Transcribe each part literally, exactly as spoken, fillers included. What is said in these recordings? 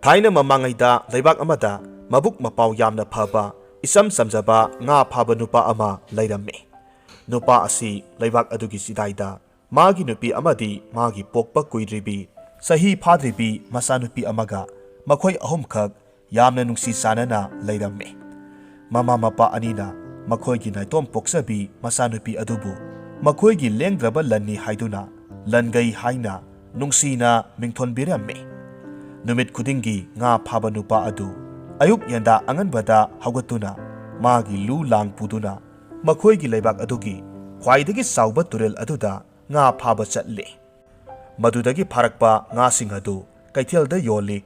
ꯊꯥꯏꯅ ꯃꯃꯥꯡꯉꯩꯗ ꯂꯩꯕꯥꯛ ꯑꯃꯗ ꯃꯕꯨꯛ ꯃꯄꯥꯎ ꯌꯥꯝꯅ ꯐꯕ, ꯏꯆꯝ ꯆꯝꯖꯕ ꯉꯥ ꯐꯥꯕ ꯅꯨꯄꯥ ꯑꯃ ꯂꯩꯔꯝꯃꯤ꯫ ꯅꯨꯄꯥ ꯑꯁꯤ ꯂꯩꯕꯥꯛ ꯑꯗꯨꯒꯤ ꯆꯤꯗꯥꯏꯗ ꯃꯥꯒꯤ ꯅꯨꯄꯤ ꯑꯃꯗꯤ ꯃꯥꯒꯤ ꯄꯣꯛꯄ ꯀꯨꯏꯗ꯭ꯔꯤꯕꯤ, ꯆꯍꯤ ꯐꯥꯗ꯭ꯔꯤꯕꯤ ꯃꯆꯥꯅꯨꯄꯤ ꯑꯃꯒ ꯃꯈꯣꯏ ꯑꯍꯨꯝꯈꯛ ꯌꯥꯝꯅ ꯅꯨꯡꯁꯤ ꯆꯥꯟꯅꯅ ꯂꯩꯔꯝꯃꯤ꯫ ꯃꯃꯥ ꯃꯄꯥ ꯑꯅꯤꯅ ꯃꯈꯣꯏꯒꯤ ꯅꯥꯏꯇꯣꯝ ꯄꯣꯛꯆꯕꯤ ꯃꯆꯥꯅꯨꯄꯤ ꯑꯗꯨꯕꯨ ꯃꯈꯣꯏꯒꯤ ꯂꯦꯡꯗ꯭ꯔꯕ ꯂꯟꯅꯤ ꯍꯥꯏꯗꯨꯅ ꯂꯟꯒꯩ ꯍꯥꯏꯅ ꯅꯨꯡꯁꯤꯅ ꯃꯤꯡꯊꯣꯟꯕꯤꯔꯝꯃꯤ꯫ ꯅꯨꯃꯤꯠ ꯈꯨꯗꯤꯡꯒꯤ ꯉꯥ ꯐꯥꯕ ꯅꯨꯄꯥ ꯑꯗꯨ ꯑꯌꯨꯛ ꯌꯦꯟꯗꯥ ꯑꯉꯟꯕꯗ ꯍꯧꯒꯠꯇꯨꯅ ꯃꯥꯒꯤ ꯂꯨ ꯂꯥꯡ ꯄꯨꯗꯨꯅ ꯃꯈꯣꯏꯒꯤ ꯂꯩꯕꯥꯛ ꯑꯗꯨꯒꯤ ꯈ꯭ꯋꯥꯏꯗꯒꯤ ꯆꯥꯎꯕ ꯇꯨꯔꯦꯜ ꯑꯗꯨꯗ ꯉꯥ ꯐꯥꯕ ꯆꯠꯂꯤ꯫ ꯃꯗꯨꯗꯒꯤ ꯐꯥꯔꯛꯄ ꯉꯥꯁꯤꯡ ꯑꯗꯨ ꯀꯩꯊꯦꯜꯗ ꯌꯣꯜꯂꯤ꯫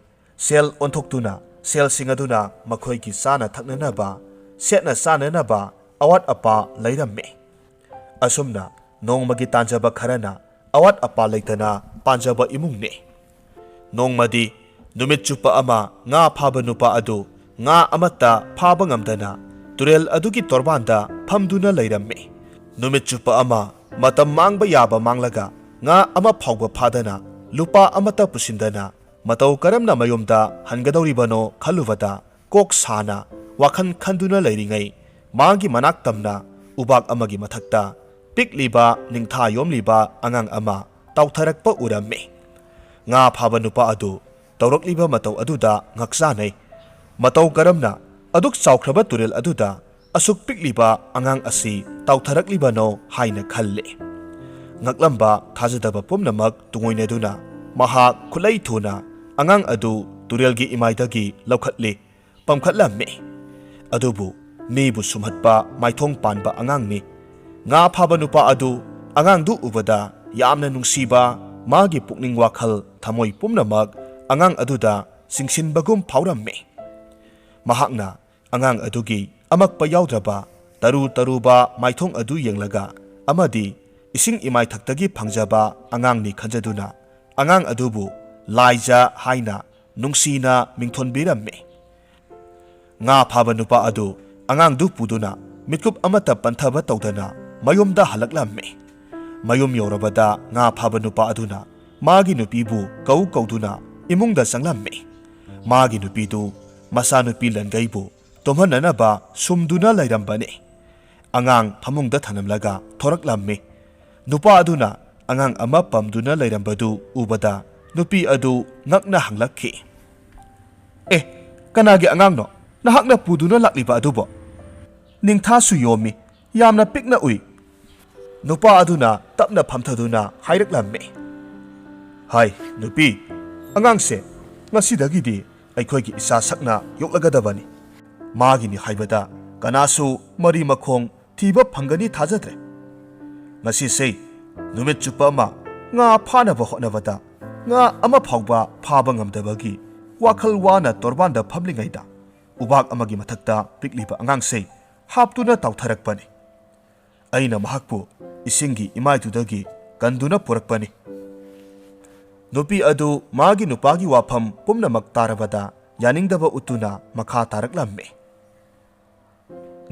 ꯁꯦꯜ ꯑꯣꯟꯊꯣꯛꯇꯨꯅ ꯁꯦꯜꯁꯤꯡ ꯑꯗꯨꯅ ꯃꯈꯣꯏꯒꯤ ꯆꯥꯅ ꯊꯛꯅꯅꯕ, ꯁꯦꯠꯅ ꯆꯥꯅꯅꯕ ꯑꯋꯥꯠ ꯑꯄꯥ ꯂꯩꯔꯝꯃꯤ꯫ ꯑꯁꯨꯝꯅ ꯅꯣꯡꯃꯒꯤ ꯇꯥꯟꯖꯕ ꯈꯔꯅ ꯑꯋꯥꯠ ꯑꯄꯥ ꯂꯩꯇꯅ ꯄꯥꯟꯖꯕ ꯏꯃꯨꯡꯅꯤ꯫ ꯅꯣꯡꯃꯗꯤ ꯅꯨꯃꯤꯠ ꯆꯨꯞꯄ ꯑꯃ ꯉꯥ ꯐꯥꯕ ꯅꯨꯄꯥ ꯑꯗꯨ ꯉꯥ ꯑꯃꯠꯇ ꯐꯥꯕ ꯉꯝꯗꯅ ꯇꯨꯔꯦꯜ ꯑꯗꯨꯒꯤ ꯇꯣꯔꯕꯥꯟꯗ ꯐꯝꯗꯨꯅ ꯂꯩꯔꯝꯃꯤ꯫ ꯅꯨꯃꯤꯠ ꯆꯨꯞꯄ ꯑꯃ ꯃꯇꯝ ꯃꯥꯡꯕ ꯌꯥꯕ ꯃꯥꯡꯂꯒ ꯉꯥ ꯑꯃ ꯐꯥꯎꯕ ꯐꯥꯗꯅ ꯂꯨꯄꯥ ꯑꯃꯠꯇ ꯄꯨꯁꯤꯟꯗꯅ ꯃꯇꯧ ꯀꯔꯝꯅ ꯃꯌꯨꯝꯗ ꯍꯟꯒꯗꯧꯔꯤꯕꯅꯣ ꯈꯜꯂꯨꯕꯗ ꯀꯣꯛ ꯁꯥꯅ ꯋꯥꯈꯜ ꯈꯟꯗꯨꯅ ꯂꯩꯔꯤꯉꯩ ꯃꯥꯒꯤ ꯃꯅꯥꯛ ꯇꯝꯅ ꯎꯕꯥꯛ ꯑꯃꯒꯤ ꯃꯊꯛꯇ ꯄꯤꯛꯂꯤꯕ ꯅꯤꯡꯊꯥ ꯌꯣꯝꯂꯤꯕ ꯑꯉꯥꯡ ꯑꯃ ꯇꯥꯎꯊꯔꯛꯄ ꯎꯔꯝꯃꯤ꯫ ꯉꯥ ꯐꯥꯕ ꯅꯨꯄꯥ ꯑꯗꯨ ꯇꯧꯔꯛꯂꯤꯕ ꯃꯇꯧ ꯑꯗꯨꯗ ꯉꯛꯆꯥꯅꯩ꯫ ꯃꯇꯧ ꯀꯔꯝꯅ ꯑꯗꯨꯛ ꯆꯥꯎꯈ꯭ꯔꯕ ꯇꯨꯔꯦꯜ ꯑꯗꯨꯗ ꯑꯁꯨꯛ ꯄꯤꯛꯂꯤꯕ ꯑꯉꯥꯡ ꯑꯁꯤ ꯇꯥꯎꯊꯔꯛꯂꯤꯕꯅꯣ ꯍꯥꯏꯅ ꯈꯜꯂꯤ꯫ ꯉꯛꯂꯝꯕ ꯊꯥꯖꯗꯕ ꯄꯨꯝꯅꯃꯛ ꯇꯨꯡꯑꯣꯏꯅꯗꯨꯅ ꯃꯍꯥꯛ ꯈꯨꯠꯂꯩ ꯊꯨꯅ ꯑꯉꯥꯡ ꯑꯗꯨ ꯇꯨꯔꯦꯜꯒꯤ ꯏꯃꯥꯏꯗꯒꯤ ꯂꯧꯈꯠꯂꯤ, ꯄꯝꯈꯠꯂꯝꯃꯤ꯫ ꯑꯗꯨꯕꯨ ꯃꯤꯕꯨ ꯁꯨꯝꯍꯠꯄ ꯃꯥꯏꯊꯣꯡ ꯄꯥꯟꯕ ꯑꯉꯥꯡꯅꯤ꯫ ꯉꯥ ꯐꯥꯕ ꯅꯨꯄꯥ ꯑꯗꯨ ꯑꯉꯥꯡꯗꯨ ꯎꯕꯗ ꯌꯥꯝꯅ ꯅꯨꯡꯁꯤꯕ, ꯃꯥꯒꯤ ꯄꯨꯛꯅꯤꯡ ꯋꯥꯈꯜ ꯊꯃꯣꯏ ꯄꯨꯝꯅꯃꯛ ꯑꯉꯥꯡ ꯑꯗꯨꯗ ꯆꯤꯡꯁꯤꯟꯕꯒꯨꯝ ꯐꯥꯎꯔꯝꯃꯤ꯫ ꯃꯍꯥꯛꯅ ꯑꯉꯥꯡ ꯑꯗꯨꯒꯤ ꯑꯃꯛꯄ ꯌꯥꯎꯗ꯭ꯔꯕ ꯇꯔꯨ ꯇꯔꯨꯕ ꯃꯥꯏꯊꯣꯡ ꯑꯗꯨ ꯌꯦꯡꯂꯒ ꯑꯃꯗꯤ ꯏꯁꯤꯡ ꯏꯃꯥꯏꯊꯛꯇꯒꯤ ꯐꯪꯖꯕ ꯑꯉꯥꯡꯅꯤ ꯈꯟꯖꯗꯨꯅ ꯑꯉꯥꯡ ꯑꯗꯨꯕꯨ ꯂꯥꯏꯖ ꯍꯥꯏꯅ ꯅꯨꯡꯁꯤꯅ ꯃꯤꯡꯊꯣꯟꯕꯤꯔꯝꯃꯤ꯫ ꯉꯥ ꯐꯥꯕ ꯅꯨꯄꯥ ꯑꯗꯨ ꯑꯉꯥꯡꯗꯨ ꯄꯨꯗꯨꯅ ꯃꯤꯠꯀꯨꯞ ꯑꯃꯠꯇ ꯄꯟꯊꯕ ꯇꯧꯗꯅ ꯃꯌꯨꯝꯗ ꯍꯜꯂꯛꯂꯝꯃꯤ꯫ ꯃꯌꯨꯝ ꯌꯧꯔꯕꯗ ꯉꯥ ꯐꯥꯕ ꯅꯨꯄꯥ ꯑꯗꯨꯅ ꯃꯥꯒꯤ ꯅꯨꯄꯤꯕꯨ ꯀꯧ ꯀꯧꯗꯨꯅ ꯏꯃꯨꯡꯗ ꯆꯪꯂꯝꯃꯤ꯫ ꯃꯥꯒꯤ ꯅꯨꯄꯤꯗꯨ ꯃꯆꯥꯅꯨꯄꯤ ꯂꯟꯒꯩꯕꯨ ꯇꯨꯝꯍꯟꯅꯅꯕ ꯁꯨꯝꯗꯨꯅ ꯂꯩꯔꯝꯕꯅꯤ꯫ ꯑꯉꯥꯡ ꯐꯃꯨꯡꯗ ꯊꯅꯝꯂꯒ ꯊꯣꯔꯛꯂꯝꯃꯤ꯫ ꯅꯨꯄꯥ ꯑꯗꯨꯅ ꯑꯉꯥꯡ ꯑꯃ ꯄꯝꯗꯨꯅ ꯂꯩꯔꯝꯕꯗꯨ ꯎꯕꯗ ꯅꯨꯄꯤ ꯑꯗꯨ ꯉꯛꯅ ꯍꯪꯂꯛꯈꯤ, "ꯑꯦ, ꯀꯅꯥꯒꯤ ꯑꯉꯥꯡꯅꯣ ꯅꯍꯥꯛꯅ ꯄꯨꯗꯨꯅ ꯂꯥꯛꯂꯤꯕ ꯑꯗꯨꯕꯣ? ꯅꯤꯡꯊꯥꯁꯨ ꯌꯣꯝꯃꯤ, ꯌꯥꯝꯅ ꯄꯤꯛꯅ ꯎꯏ꯫" ꯅꯨꯄꯥ ꯑꯗꯨꯅ ꯇꯞꯅ ꯐꯝꯊꯗꯨꯅ ꯍꯥꯏꯔꯛꯂꯝꯃꯤ, "ꯍꯥꯏ, ꯅꯨꯄꯤ, ꯑꯉꯥꯡꯁꯦ ꯉꯁꯤꯗꯒꯤꯗꯤ ꯑꯩꯈꯣꯏꯒꯤ ꯏꯆꯥ ꯁꯛꯅ ꯌꯣꯛꯂꯒꯗꯕꯅꯤ꯫ ꯃꯥꯒꯤꯅꯤ ꯍꯥꯏꯕꯗ ꯀꯅꯥꯁꯨ ꯃꯔꯤ ꯃꯈꯣꯡ ꯊꯤꯕ ꯐꯪꯒꯅꯤ ꯊꯥꯖꯗ꯭ꯔꯦ꯫ ꯉꯁꯤꯁꯦ ꯅꯨꯃꯤꯠ ꯆꯨꯞꯄ ꯑꯃ ꯉꯥ ꯐꯥꯅꯕ ꯍꯣꯠꯅꯕꯗ ꯉꯥ ꯑꯃ ꯐꯥꯎꯕ ꯐꯥꯕ ꯉꯝꯗꯕꯒꯤ ꯋꯥꯈꯜ ꯋꯥꯅ ꯇꯣꯔꯕꯥꯟꯗ ꯐꯝꯂꯤꯉꯩꯗ ꯎꯕꯥꯛ ꯑꯃꯒꯤ ꯃꯊꯛꯇ ꯄꯤꯛꯂꯤꯕ ꯑꯉꯥꯡꯁꯦ ꯍꯥꯞꯇꯨꯅ ꯇꯥꯎꯊꯔꯛꯄꯅꯤ꯫ ꯑꯩꯅ ꯃꯍꯥꯛꯄꯨ ꯏꯁꯤꯡꯒꯤ ꯏꯃꯥꯏꯗꯨꯗꯒꯤ ꯀꯟꯗꯨꯅ ꯄꯨꯔꯛꯄꯅꯤ꯫" ꯅꯨꯄꯤ ꯑꯗꯨ ꯃꯥꯒꯤ ꯅꯨꯄꯥꯒꯤ ꯋꯥꯐꯝ ꯄꯨꯝꯅꯃꯛ ꯇꯥꯔꯕꯗ ꯌꯥꯅꯤꯡꯗꯕ ꯎꯠꯇꯨꯅ ꯃꯈꯥ ꯇꯥꯔꯛꯂꯝꯃꯤ,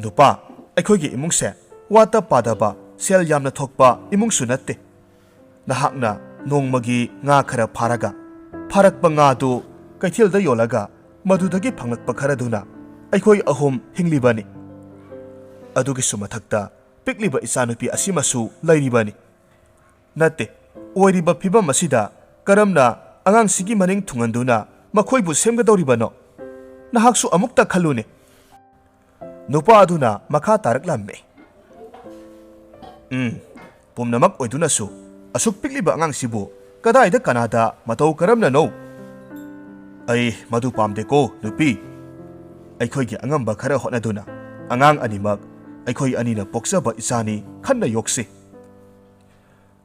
"ꯅꯨꯄꯥ, ꯑꯩꯈꯣꯏꯒꯤ ꯏꯃꯨꯡꯁꯦ ꯋꯥꯠꯇ ꯄꯥꯗꯕ, ꯁꯦꯜ ꯌꯥꯝꯅ ꯊꯣꯛꯄ ꯏꯃꯨꯡꯁꯨ ꯅꯠꯇꯦ꯫ ꯅꯍꯥꯛꯅ ꯅꯣꯡꯃꯒꯤ ꯉꯥ ꯈꯔ ꯐꯥꯔꯒ, ꯐꯥꯔꯛꯄ ꯉꯥꯗꯨ ꯀꯩꯊꯦꯜꯗ ꯌꯣꯜꯂꯒ ꯃꯗꯨꯗꯒꯤ ꯐꯪꯂꯛꯄ ꯈꯔꯗꯨꯅ ꯑꯩꯈꯣꯏ ꯑꯍꯨꯝ ꯍꯤꯡꯂꯤꯕꯅꯤ꯫ ꯑꯗꯨꯒꯤꯁꯨ ꯃꯊꯛꯇ ꯄꯤꯛꯂꯤꯕ ꯏꯆꯥꯅꯨꯄꯤ ꯑꯁꯤꯃꯁꯨ ꯂꯩꯔꯤꯕꯅꯤ꯫ ꯅꯠꯇꯦ, ꯑꯣꯏꯔꯤꯕ ꯐꯤꯕꯝ ꯑꯁꯤꯗ ꯀꯔꯝꯅ ꯑꯉꯥꯡꯁꯤꯒꯤ ꯃꯅꯤꯡ ꯊꯨꯡꯍꯟꯗꯨꯅ ꯃꯈꯣꯏꯕꯨ ꯁꯦꯝꯒꯗꯧꯔꯤꯕꯅꯣ? ꯅꯍꯥꯛꯁꯨ ꯑꯃꯨꯛꯇ ꯈꯜꯂꯨꯅꯦ꯫" ꯅꯨꯄꯥ ꯑꯗꯨꯅ ꯃꯈꯥ ꯇꯥꯔꯛꯂꯝꯃꯤ, "ꯎꯝ, ꯄꯨꯝꯅꯃꯛ ꯑꯣꯏꯗꯨꯅꯁꯨ ꯑꯁꯨꯛ ꯄꯤꯛꯂꯤꯕ ꯑꯉꯥꯡꯁꯤꯕꯨ ꯀꯗꯥꯏꯗ ꯀꯅꯥꯗ ꯃꯇꯧ ꯀꯔꯝꯅꯅꯣ? ꯑꯩ ꯃꯗꯨ ꯄꯥꯝꯗꯦꯀꯣ, ꯅꯨꯄꯤ꯫ ꯑꯩꯈꯣꯏꯒꯤ ꯑꯉꯝꯕ ꯈꯔ ꯍꯣꯠꯅꯗꯨꯅ ꯑꯉꯥꯡ ꯑꯅꯤꯃꯛ ꯑꯩꯈꯣꯏ ꯑꯅꯤꯅ ꯄꯣꯛꯆꯕ ꯏꯆꯥꯅꯤ ꯈꯟꯅ ꯌꯣꯛꯁꯤ꯫"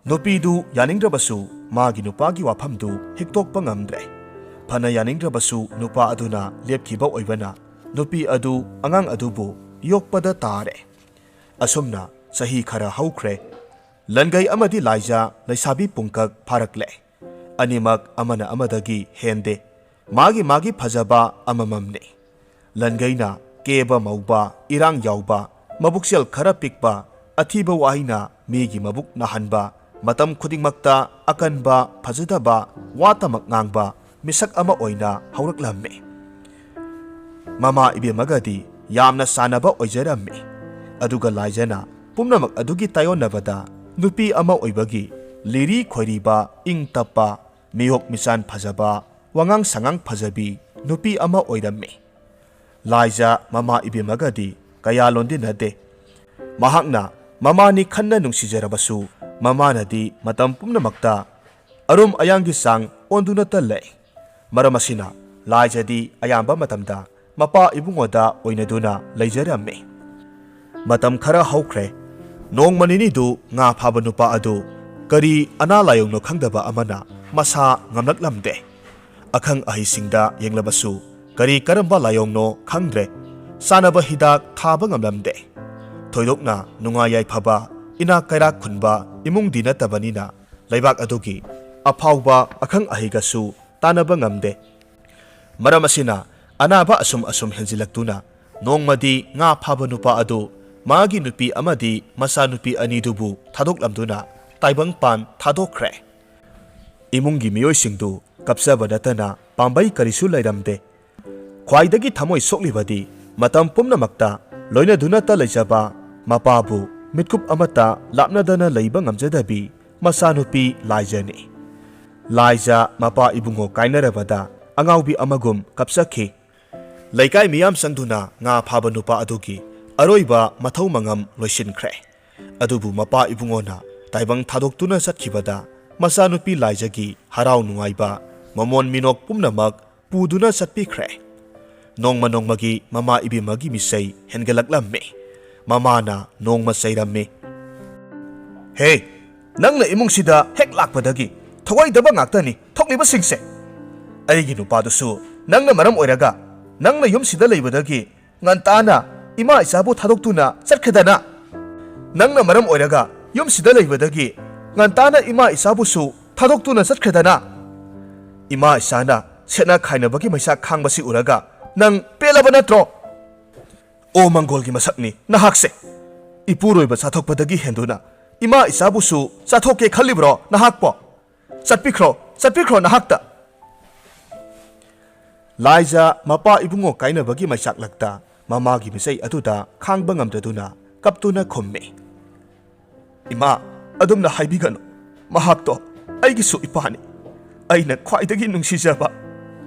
ꯅꯨꯄꯤꯗꯨ ꯌꯥꯅꯤꯡꯗ꯭ꯔꯕꯁꯨ ꯃꯥꯒꯤ ꯅꯨꯄꯥꯒꯤ ꯋꯥꯐꯝꯗꯨ ꯍꯤꯛꯇꯣꯛꯄ ꯉꯝꯗ꯭ꯔꯦ꯫ ꯐꯅ ꯌꯥꯅꯤꯡꯗ꯭ꯔꯕꯁꯨ ꯅꯨꯄꯥ ꯑꯗꯨꯅ ꯂꯦꯞꯈꯤꯕ ꯑꯣꯏꯕꯅ ꯅꯨꯄꯤ ꯑꯗꯨ ꯑꯉꯥꯡ ꯑꯗꯨꯕꯨ ꯌꯣꯛꯄꯗ ꯇꯥꯔꯦ꯫ ꯑꯁꯨꯝꯅ ꯆꯍꯤ ꯈꯔ ꯍꯧꯈ꯭ꯔꯦ꯫ ꯂꯟꯒꯩ ꯑꯃꯗꯤ ꯂꯥꯏꯖꯥ ꯂꯩꯁꯥꯕꯤ ꯄꯨꯡꯀꯛ ꯐꯥꯔꯛꯂꯦ꯫ ꯑꯅꯤꯃꯛ ꯑꯃꯅ ꯑꯃꯗꯒꯤ ꯍꯦꯟꯗꯦ꯫ ꯃꯥꯒꯤ ꯃꯥꯒꯤ ꯐꯖꯕ ꯑꯃꯃꯝꯅꯤ꯫ ꯂꯟꯒꯩꯅ ꯀꯦꯕ ꯃꯧꯕ, ꯏꯔꯥꯡ ꯌꯥꯎꯕ, ꯃꯕꯨꯛꯆꯦꯜ ꯈꯔ ꯄꯤꯛꯄ, ꯑꯊꯤꯕ ꯋꯥꯍꯩꯅ ꯃꯤꯒꯤ ꯃꯕꯨꯛ ꯅꯥꯍꯟꯕ, ꯃꯇꯝ ꯈꯨꯗꯤꯡꯃꯛꯇ ꯑꯀꯟꯕ, ꯐꯖꯗꯕ ꯋꯥꯇꯃꯛ ꯉꯥꯡꯕ, ꯃꯤꯁꯛ ꯑꯃ ꯑꯣꯏꯅ ꯍꯧꯔꯛꯂꯝꯃꯤ꯫ ꯃꯃꯥ ꯏꯕꯦꯝꯃꯒꯗꯤ ꯌꯥꯝꯅ ꯆꯥꯟꯅꯕ ꯑꯣꯏꯖꯔꯝꯃꯤ꯫ ꯑꯗꯨꯒ ꯂꯥꯏꯖꯅ ꯄꯨꯝꯅꯃꯛ ꯑꯗꯨꯒꯤ ꯇꯥꯏꯌꯣꯟꯅꯕꯗ ꯅꯨꯄꯤ ꯑꯃ ꯑꯣꯏꯕꯒꯤ ꯂꯤꯔꯤ ꯈꯣꯏꯔꯤꯕ, ꯏꯪ ꯇꯞꯄ, ꯃꯤꯌꯣꯛ ꯃꯤꯆꯥꯟ ꯐꯖꯕ, ꯋꯥꯉꯥꯡ ꯁꯉꯥꯡ ꯐꯖꯕꯤ ꯅꯨꯄꯤ ꯑꯃ ꯑꯣꯏꯔꯝꯃꯤ꯫ ꯂꯥꯏꯖ ꯃꯃꯥ ꯏꯕꯦꯝꯃꯒꯗꯤ ꯀꯌꯥ ꯂꯣꯟꯗꯤꯟꯅꯗꯦ꯫ ꯃꯍꯥꯛꯅ ꯃꯃꯥꯅꯤ ꯈꯟꯅ ꯅꯨꯡꯁꯤꯖꯔꯕꯁꯨ, ꯃꯃꯥꯅꯗꯤ ꯃꯇꯝ ꯄꯨꯝꯅꯃꯛꯇ ꯑꯔꯨꯝ ꯑꯌꯥꯡꯒꯤ ꯆꯥꯡ ꯑꯣꯟꯗꯨꯅꯇ ꯂꯩ꯫ ꯃꯔꯝ ꯑꯁꯤꯅ ꯂꯥꯏꯖꯗꯤ ꯑꯌꯥꯝꯕ ꯃꯇꯝꯗ ꯃꯄꯥ ꯏꯕꯨꯡꯉꯣꯗ ꯑꯣꯏꯅꯗꯨꯅ ꯂꯩꯖꯔꯝꯃꯤ꯫ ꯃꯇꯝ ꯈꯔ ꯍꯧꯈ꯭ꯔꯦ꯫ ꯅꯣꯡꯃ ꯅꯤꯅꯤꯗꯨ ꯉꯥ ꯐꯥꯕ ꯅꯨꯄꯥ ꯑꯗꯨ ꯀꯔꯤ ꯑꯅꯥ ꯂꯥꯏꯌꯣꯡꯅꯣ ꯈꯪꯗꯕ ꯑꯃꯅ ꯃꯁꯥ ꯉꯝꯂꯛꯂꯝꯗꯦ꯫ ꯑꯈꯪ ꯑꯍꯩꯁꯤꯡꯗ ꯌꯦꯡꯂꯕꯁꯨ ꯀꯔꯤ ꯀꯔꯝꯕ ꯂꯥꯏꯌꯣꯡꯅꯣ ꯈꯪꯗ꯭ꯔꯦ꯫ ꯆꯥꯅꯕ ꯍꯤꯗꯥꯛ ꯊꯥꯕ ꯉꯝꯂꯝꯗꯦ꯫ ꯊꯣꯏꯗꯣꯛꯅ ꯅꯨꯡꯉꯥꯏ ꯌꯥꯏꯐꯕ, ꯏꯅꯥꯛ ꯀꯩꯔꯥꯛ ꯈꯨꯟꯕ ꯏꯃꯨꯡꯗꯤ ꯅꯠꯇꯕꯅꯤꯅ ꯂꯩꯕꯥꯛ ꯑꯗꯨꯒꯤ ꯑꯐꯥꯎꯕ ꯑꯈꯪ ꯑꯍꯩꯒꯁꯨ ꯇꯥꯟꯅꯕ ꯉꯝꯗꯦ꯫ ꯃꯔꯝ ꯑꯁꯤꯅ ꯑꯅꯥꯕ ꯑꯁꯨꯝ ꯑꯁꯨꯝ ꯍꯦꯟꯖꯤꯜꯂꯛꯇꯨꯅ ꯅꯣꯡꯃꯗꯤ ꯉꯥ ꯐꯥꯕ ꯅꯨꯄꯥ ꯑꯗꯨ ꯃꯥꯒꯤ ꯅꯨꯄꯤ ꯑꯃꯗꯤ ꯃꯆꯥꯅꯨꯄꯤ ꯑꯅꯤꯗꯨꯕꯨ ꯊꯥꯗꯣꯛꯂꯝꯗꯨꯅ ꯇꯥꯏꯕꯪꯄꯥꯟ ꯊꯥꯗꯣꯛꯈ꯭ꯔꯦ꯫ ꯏꯃꯨꯡꯒꯤ ꯃꯤꯑꯣꯏꯁꯤꯡꯗꯨ ꯀꯞꯆꯕ ꯅꯠꯇꯅ ꯄꯥꯝꯕꯩ ꯀꯔꯤꯁꯨ ꯂꯩꯔꯝꯗꯦ꯫ ꯈ꯭ꯋꯥꯏꯗꯒꯤ ꯊꯃꯣꯏ ꯁꯣꯛꯂꯤꯕꯗꯤ ꯃꯇꯝ ꯄꯨꯝꯅꯃꯛꯇ ꯂꯣꯏꯅꯗꯨꯅꯇ ꯂꯩꯖꯕ ꯃꯄꯥꯕꯨ ꯃꯤꯠꯀꯨꯞ ꯑꯃꯠꯇ ꯂꯥꯞꯅꯗꯅ ꯂꯩꯕ ꯉꯝꯖꯗꯕꯤ ꯃꯆꯥꯅꯨꯄꯤ ꯂꯥꯏꯖꯅꯤ꯫ ꯂꯥꯏꯖ ꯃꯄꯥ ꯏꯕꯨꯡꯉꯣ ꯀꯥꯏꯅꯔꯕꯗ ꯑꯉꯥꯎꯕꯤ ꯑꯃꯒꯨꯝ ꯀꯞꯆꯈꯤ꯫ ꯂꯩꯀꯥꯏ ꯃꯤꯌꯥꯝ ꯆꯪꯗꯨꯅ ꯉꯥ ꯐꯥꯕ ꯅꯨꯄꯥ ꯑꯗꯨꯒꯤ ꯑꯔꯣꯏꯕ ꯃꯊꯧ ꯃꯉꯝ ꯂꯣꯏꯁꯤꯟꯈ꯭ꯔꯦ꯫ ꯑꯗꯨꯕꯨ ꯃꯄꯥ ꯏꯕꯨꯡꯉꯣꯅ ꯇꯥꯏꯕꯪ ꯊꯥꯗꯣꯛꯇꯨꯅ ꯆꯠꯈꯤꯕꯗ ꯃꯆꯥꯅꯨꯄꯤ ꯂꯥꯏꯖꯒꯤ ꯍꯔꯥꯎ ꯅꯨꯡꯉꯥꯏꯕ, ꯃꯃꯣꯟ ꯃꯤꯅꯣꯛ ꯄꯨꯝꯅꯃꯛ ꯄꯨꯗꯨꯅ ꯆꯠꯄꯤꯈ꯭ꯔꯦ꯫ ꯅꯣꯡꯃ ꯅꯣꯡꯃꯒꯤ ꯃꯃꯥ ꯏꯕꯦꯝꯃꯒꯤ ꯃꯤꯁꯩ ꯍꯦꯟꯒꯠꯂꯛꯂꯝꯃꯤ꯫ ꯃꯃꯥꯅ ꯅꯣꯡꯃ ꯆꯩꯔꯝꯃꯤ꯫ "ꯍꯦ, ꯅꯪꯅ ꯏꯃꯨꯡꯁꯤꯗ ꯍꯦꯛ ꯂꯥꯛꯄꯗꯒꯤ ꯊꯧꯑꯣꯏꯗꯕ ꯉꯥꯛꯇꯅꯤ ꯊꯣꯛꯂꯤꯕꯁꯤꯡꯁꯦ꯫ ꯑꯩꯒꯤ ꯅꯨꯄꯥꯗꯨꯁꯨ ꯅꯪꯅ ꯃꯔꯝ ꯑꯣꯏꯔꯒ ꯅꯪꯅ ꯌꯨꯝꯁꯤꯗ ꯂꯩꯕꯗꯒꯤ ꯉꯟꯇꯥꯅ ꯏꯃꯥ ꯏꯆꯥꯕꯨ ꯊꯥꯗꯣꯛꯇꯨꯅ ꯆꯠꯈ꯭ꯔꯦꯗꯅ꯫ ꯅꯪꯅ ꯃꯔꯝ ꯑꯣꯏꯔꯒ ꯌꯨꯝꯁꯤꯗ ꯂꯩꯕꯗꯒꯤ ꯉꯟꯇꯥꯅ ꯏꯃꯥ ꯏꯆꯥꯕꯨꯁꯨ ꯊꯥꯗꯣꯛꯇꯨꯅ ꯆꯠꯈ꯭ꯔꯦꯗꯅ꯫ ꯏꯃꯥ ꯏꯆꯥꯅ ꯁꯦꯠꯅ ꯈꯥꯏꯅꯕꯒꯤ ꯃꯩꯁꯥ ꯈꯥꯡꯕꯁꯤ ꯎꯔꯒ ꯅꯪ ꯄꯦꯜꯂꯕ ꯅꯠꯇ꯭ꯔꯣ?" "ꯑꯣ ꯃꯪꯒꯣꯜꯒꯤ ꯃꯁꯛꯅꯤ ꯅꯍꯥꯛꯁꯦ! ꯏꯄꯨꯔꯣꯏꯕ ꯆꯥꯊꯣꯛꯄꯗꯒꯤ ꯍꯦꯟꯗꯨꯅ ꯏꯃꯥ ꯏꯆꯥꯕꯨꯁꯨ ꯆꯥꯊꯣꯛꯀꯦ ꯈꯜꯂꯤꯕ꯭ꯔꯣ ꯅꯍꯥꯛꯄꯣ? ꯆꯠꯄꯤꯈ꯭ꯔꯣ, ꯆꯠꯄꯤꯈ꯭ꯔꯣ ꯅꯍꯥꯛꯇ!" ꯂꯥꯏꯖ ꯃꯄꯥ ꯏꯕꯨꯡꯉꯣ ꯀꯥꯏꯅꯕꯒꯤ ꯃꯩꯆꯥꯛꯂꯛꯇ ꯃꯃꯥꯒꯤ ꯃꯤꯆꯩ ꯑꯗꯨꯗ ꯈꯥꯡꯕ ꯉꯝꯗꯗꯨꯅ ꯀꯞꯇꯨꯅ ꯈꯨꯝꯃꯤ꯫ "ꯏꯃꯥ, ꯑꯗꯨꯝꯅ ꯍꯥꯏꯕꯤꯒꯅꯨ꯫ ꯃꯍꯥꯛꯇꯣ ꯑꯩꯒꯤꯁꯨ ꯏꯄꯥꯅꯤ꯫ ꯑꯩꯅ ꯈ꯭ꯋꯥꯏꯗꯒꯤ ꯅꯨꯡꯁꯤꯖꯕ꯫"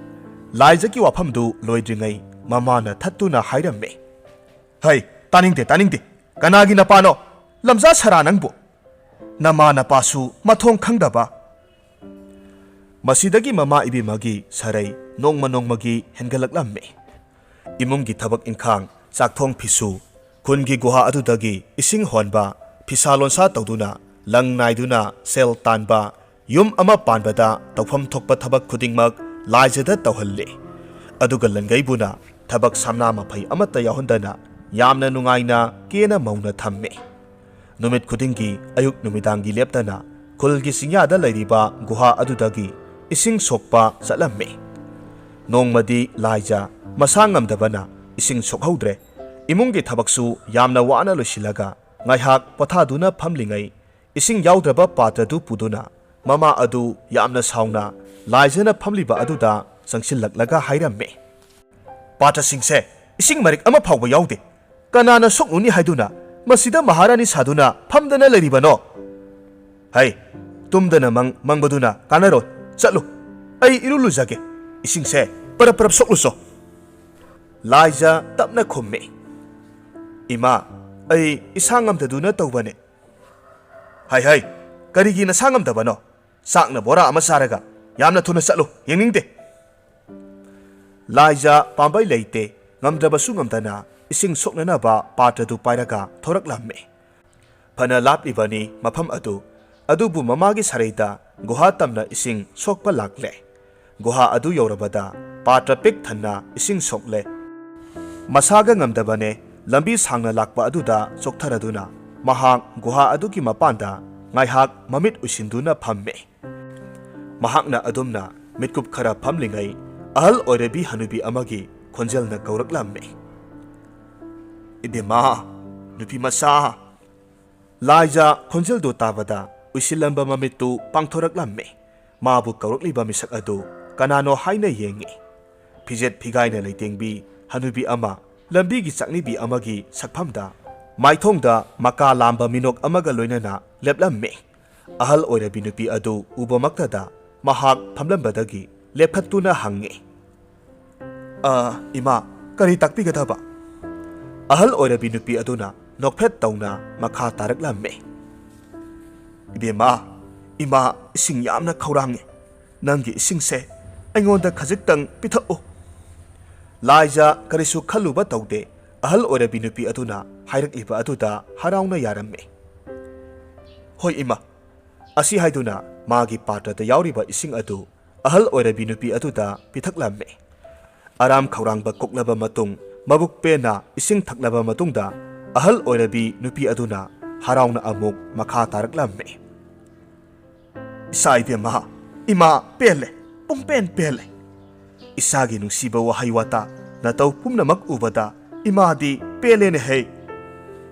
ꯂꯥꯏꯖꯒꯤ ꯋꯥꯐꯝꯗꯨ ꯂꯣꯏꯗ꯭ꯔꯤꯉꯩ ꯃꯃꯥꯅ ꯊꯠꯇꯨꯅ ꯍꯥꯏꯔꯝꯃꯤ꯫ "ꯍꯩ, ꯇꯥꯅꯤꯡꯗꯦ, ꯇꯥꯅꯤꯡꯗꯦ꯫ ꯀꯅꯥꯒꯤ ꯅꯄꯥꯅꯣ? ꯂꯝꯖꯥ ꯁꯔꯥ ꯅꯪꯕꯨ꯫ ꯅꯃꯥ ꯅꯄꯥꯁꯨ ꯃꯊꯣꯡ ꯈꯪꯗꯕ꯫" ꯃꯁꯤꯗꯒꯤ ꯃꯃꯥ ꯏꯕꯦꯝꯃꯒꯤ ꯁꯔꯩ ꯅꯣꯡꯃ ꯅꯣꯡꯃꯒꯤ ꯍꯦꯟꯒꯠꯂꯛꯂꯝꯃꯤ꯫ ꯏꯃꯨꯡꯒꯤ ꯊꯕꯛ ꯏꯪꯈꯥꯡ, ꯆꯥꯛꯊꯣꯡ ꯐꯤꯁꯨ, ꯈꯨꯟꯒꯤ ꯒꯨꯍꯥ ꯑꯗꯨꯗꯒꯤ ꯏꯁꯤꯡ ꯍꯣꯟꯕ, ꯐꯤꯁꯥ ꯂꯣꯟꯁꯥ ꯇꯧꯗꯨꯅ ꯂꯪ ꯅꯥꯏꯗꯨꯅ ꯁꯦꯜ ꯇꯥꯟꯕ, ꯌꯨꯝ ꯑꯃ ꯄꯥꯟꯕꯗ ꯇꯧꯐꯝ ꯊꯣꯛꯄ ꯊꯕꯛ ꯈꯨꯗꯤꯡꯃꯛ ꯂꯥꯏꯖꯗ ꯇꯧꯍꯜꯂꯤ꯫ ꯑꯗꯨꯒ ꯂꯟꯒꯩꯕꯨꯅ ꯊꯕꯛ ꯁꯝꯅꯥ ꯃꯐꯩ ꯑꯃꯠꯇ ꯌꯥꯎꯍꯟꯗꯅ ꯌꯥꯝꯅ ꯅꯨꯡꯉꯥꯏꯅ ꯀꯦꯅ ꯃꯧꯅ ꯊꯝꯃꯤ꯫ ꯅꯨꯃꯤꯠ ꯈꯨꯗꯤꯡꯒꯤ ꯑꯌꯨꯛ ꯅꯨꯃꯤꯗꯥꯡꯒꯤ ꯂꯦꯞꯇꯅ ꯈꯨꯜꯒꯤ ꯆꯤꯡꯌꯥꯗ ꯂꯩꯔꯤꯕ ꯒꯨꯍꯥ ꯑꯗꯨꯗꯒꯤ ꯏꯁꯤꯡ ꯁꯣꯛꯄ ꯆꯠꯂꯝꯃꯤ꯫ ꯅꯣꯡꯃꯗꯤ ꯂꯥꯏꯖ ꯃꯁꯥ ꯉꯝꯗꯕꯅ ꯏꯁꯤꯡ ꯁꯣꯛꯍꯧꯗ꯭ꯔꯦ꯫ ꯏꯃꯨꯡꯒꯤ ꯊꯕꯛꯁꯨ ꯌꯥꯝꯅ ꯋꯥꯅ ꯂꯣꯏꯁꯤꯜꯂꯒ ꯉꯥꯏꯍꯥꯛ ꯄꯣꯊꯥꯗꯨꯅ ꯐꯝꯂꯤꯉꯩ, ꯏꯁꯤꯡ ꯌꯥꯎꯗ꯭ꯔꯕ ꯄꯥꯇ꯭ꯔꯗꯨ ꯄꯨꯗꯨꯅ ꯃꯃꯥ ꯑꯗꯨ ꯌꯥꯝꯅ ꯁꯥꯎꯅ ꯂꯥꯏꯖꯅ ꯐꯝꯂꯤꯕ ꯑꯗꯨꯗ ꯆꯪꯁꯤꯜꯂꯛꯂꯒ ꯍꯥꯏꯔꯝꯃꯤ꯫ "ꯄꯥꯇ꯭ꯔꯁꯤꯡꯁꯦ ꯏꯁꯤꯡ ꯃꯔꯤꯛ ꯑꯃ ꯐꯥꯎꯕ ꯌꯥꯎꯗꯦ꯫ ꯀꯅꯥꯅ ꯁꯣꯛꯂꯨꯅꯤ ꯍꯥꯏꯗꯨꯅ ꯃꯁꯤꯗ ꯃꯍꯥꯔꯥꯅꯤ ꯁꯥꯗꯨꯅ ꯐꯝꯗꯅ ꯂꯩꯔꯤꯕꯅꯣ? ꯍꯩ, ꯇꯨꯝꯗꯅ ꯃꯪ ꯃꯪꯕꯗꯨꯅ ꯀꯥꯟꯅꯔꯣꯏ꯫ ꯆꯠꯂꯨ, ꯑꯩ ꯏꯔꯨ ꯂꯨꯖꯒꯦ꯫ ꯏꯁꯤꯡꯁꯦ ꯄꯔꯞ ꯄꯔꯞ ꯁꯣꯛꯂꯨꯆꯣ꯫" ꯂꯥꯏꯖ ꯇꯞꯅ ꯈꯨꯝꯃꯤ꯫ "ꯏꯃꯥ, ꯑꯩ ꯏꯁꯥ ꯉꯝꯗꯗꯨꯅ ꯇꯧꯕꯅꯦ꯫" "ꯍꯩ ꯍꯩ, ꯀꯔꯤꯒꯤ ꯅꯁꯥ ꯉꯝꯗꯕꯅꯣ? ꯆꯥꯛꯅ ꯕꯣꯔꯥ ꯑꯃ ꯆꯥꯔꯒ ꯌꯥꯝꯅ ꯊꯨꯅ ꯆꯠꯂꯨ, ꯌꯦꯡꯅꯤꯡꯗꯦ꯫" ꯂꯥꯏꯖ ꯄꯥꯝꯕꯩ ꯂꯩꯇꯦ, ꯉꯝꯗ꯭ꯔꯕꯁꯨ ꯉꯝꯗꯅ ꯏꯁꯤꯡ ꯁꯣꯛꯅꯅꯕ ꯄꯥꯇ꯭ꯔꯗꯨ ꯄꯥꯏꯔꯒ ꯊꯣꯔꯛꯂꯝꯃꯤ꯫ ꯐꯅ ꯂꯥꯞꯂꯤꯕꯅꯤ ꯃꯐꯝ ꯑꯗꯨ, ꯑꯗꯨꯕꯨ ꯃꯃꯥꯒꯤ ꯁꯔꯩꯗ ꯒꯨꯍꯥ ꯇꯝꯅ ꯏꯁꯤꯡ ꯁꯣꯛꯄ ꯂꯥꯛꯂꯦ꯫ ꯒꯨꯍꯥ ꯑꯗꯨ ꯌꯧꯔꯕꯗ ꯄꯥꯇ꯭ꯔ ꯄꯤꯛ ꯊꯟꯅ ꯏꯁꯤꯡ ꯁꯣꯛꯂꯦ꯫ ꯃꯁꯥꯒ ꯉꯝꯗꯕꯅꯦ, ꯂꯝꯕꯤ ꯁꯥꯡꯅ ꯂꯥꯛꯄ ꯑꯗꯨꯗ ꯆꯣꯛꯊꯔꯗꯨꯅ ꯃꯍꯥꯛ ꯒꯨꯍꯥ ꯑꯗꯨꯒꯤ ꯃꯄꯥꯟꯗ ꯉꯥꯏꯍꯥꯛ ꯃꯃꯤꯠ ꯎꯏꯁꯤꯟꯗꯨꯅ ꯐꯝꯃꯦ꯫ ꯃꯍꯥꯛꯅ ꯑꯗꯨꯝꯅ ꯃꯤꯠꯀꯨꯞ ꯈꯔ ꯐꯝꯂꯤꯉꯩ ꯑꯍꯜ ꯑꯣꯏꯔꯕꯤ ꯍꯅꯨꯕꯤ ꯑꯃꯒꯤ ꯈꯣꯟꯖꯦꯜꯅ ꯀꯧꯔꯛꯂꯝꯃꯤ꯫ "ꯏꯕꯦꯝꯃ, ꯅꯨꯄꯤ ꯃꯆꯥ!" ꯂꯥꯏꯖ ꯈꯣꯟꯖꯦꯜꯗꯨ ꯇꯥꯕꯗ ꯎꯏꯁꯤꯜꯂꯝꯕ ꯃꯃꯤꯠꯇꯨ ꯄꯥꯡꯊꯣꯔꯛꯂꯝꯃꯤ꯫ ꯃꯥꯕꯨ ꯀꯧꯔꯛꯂꯤꯕ ꯃꯤꯁꯛ ꯑꯗꯨ ꯀꯅꯥꯅꯣ ꯍꯥꯏꯅ ꯌꯦꯡꯉꯤ꯫ ꯐꯤꯖꯦꯠ ꯐꯤꯒꯥꯏꯅ ꯂꯩꯇꯦꯡꯕꯤ ꯍꯅꯨꯕꯤ ꯑꯃ ꯂꯝꯕꯤꯒꯤ ꯆꯥꯛꯅꯤꯕꯤ ꯑꯃꯒꯤ ꯁꯛꯐꯝꯗ ꯃꯥꯏꯊꯣꯡꯗ ꯃꯀꯥ ꯂꯥꯝꯕ ꯃꯤꯅꯣꯛ ꯑꯃꯒ ꯂꯣꯏꯅꯅ ꯂꯦꯞꯂꯝꯃꯤ꯫ ꯑꯍꯜ ꯑꯣꯏꯔꯕꯤ ꯅꯨꯄꯤ ꯑꯗꯨ ꯎꯕꯃꯛꯇꯗ ꯃꯍꯥꯛ ꯐꯝꯂꯝꯕꯗꯒꯤ ꯂꯦꯞꯈꯠꯇꯨꯅ ꯍꯪꯉꯤ, "ꯑ, ꯏꯃꯥ, ꯀꯔꯤ ꯇꯥꯛꯄꯤꯒꯗꯕ?" ꯑꯍꯜ ꯑꯣꯏꯔꯕꯤ ꯅꯨꯄꯤ ꯑꯗꯨꯅ ꯅꯣꯛꯐꯦꯠ ꯇꯧꯅ ꯃꯈꯥ ꯇꯥꯔꯛꯂꯝꯃꯤ, "ꯏꯕꯦꯝꯃ, ꯏꯃꯥ ꯏꯁꯤꯡ ꯌꯥꯝꯅ ꯈꯧꯔꯥꯡꯉꯤ꯫ ꯅꯪꯒꯤ ꯏꯁꯤꯡꯁꯦ ꯑꯩꯉꯣꯟꯗ ꯈꯖꯤꯛꯇꯪ ꯄꯤꯊꯛꯎ꯫" ꯂꯥꯏꯖ ꯀꯔꯤꯁꯨ ꯈꯜꯂꯨꯕ ꯇꯧꯗꯦ꯫ ꯑꯍꯜ ꯑꯣꯏꯔꯕꯤ ꯅꯨꯄꯤ ꯑꯗꯨꯅ ꯍꯥꯏꯔꯛꯂꯤꯕ ꯑꯗꯨꯗ ꯍꯔꯥꯎꯅ ꯌꯥꯔꯝꯃꯤ꯫ "ꯍꯣꯏ ꯏꯃꯥ꯫" ꯑꯁꯤ ꯍꯥꯏꯗꯨꯅ ꯃꯥꯒꯤ ꯄꯥꯇ꯭ꯔꯗ ꯌꯥꯎꯔꯤꯕ ꯏꯁꯤꯡ ꯑꯗꯨ ꯑꯍꯜ ꯑꯣꯏꯔꯕꯤ ꯅꯨꯄꯤ ꯑꯗꯨꯗ ꯄꯤꯊꯛꯂꯝꯃꯤ꯫ ꯑꯔꯥꯝ ꯈꯧꯔꯥꯡꯕ ꯀꯣꯛꯂꯕ ꯃꯇꯨꯡ, ꯃꯕꯨꯛ ꯄꯦꯟꯅ ꯏꯁꯤꯡ ꯊꯛꯂꯕ ꯃꯇꯨꯡꯗ, ꯑꯍꯜ ꯑꯣꯏꯔꯕꯤ ꯅꯨꯄꯤ ꯑꯗꯨꯅ ꯍꯔꯥꯎꯅ ꯑꯃꯨꯛ ꯃꯈꯥ ꯇꯥꯔꯛꯂꯝꯃꯤ꯫ "ꯏꯆꯥ ꯏꯕꯦꯝꯃ, ꯏꯃꯥ ꯄꯦꯜꯂꯦ, ꯄꯨꯡꯄꯦꯟ ꯄꯦꯜꯂꯦ꯫ ꯏꯆꯥꯒꯤ ꯅꯨꯡꯁꯤꯕ ꯋꯥꯍꯩ ꯋꯥꯇꯥ ꯅꯇꯧ ꯄꯨꯝꯅꯃꯛ ꯎꯕꯗ ꯏꯃꯥꯗꯤ ꯄꯦꯜꯂꯦꯅꯦ ꯍꯦ꯫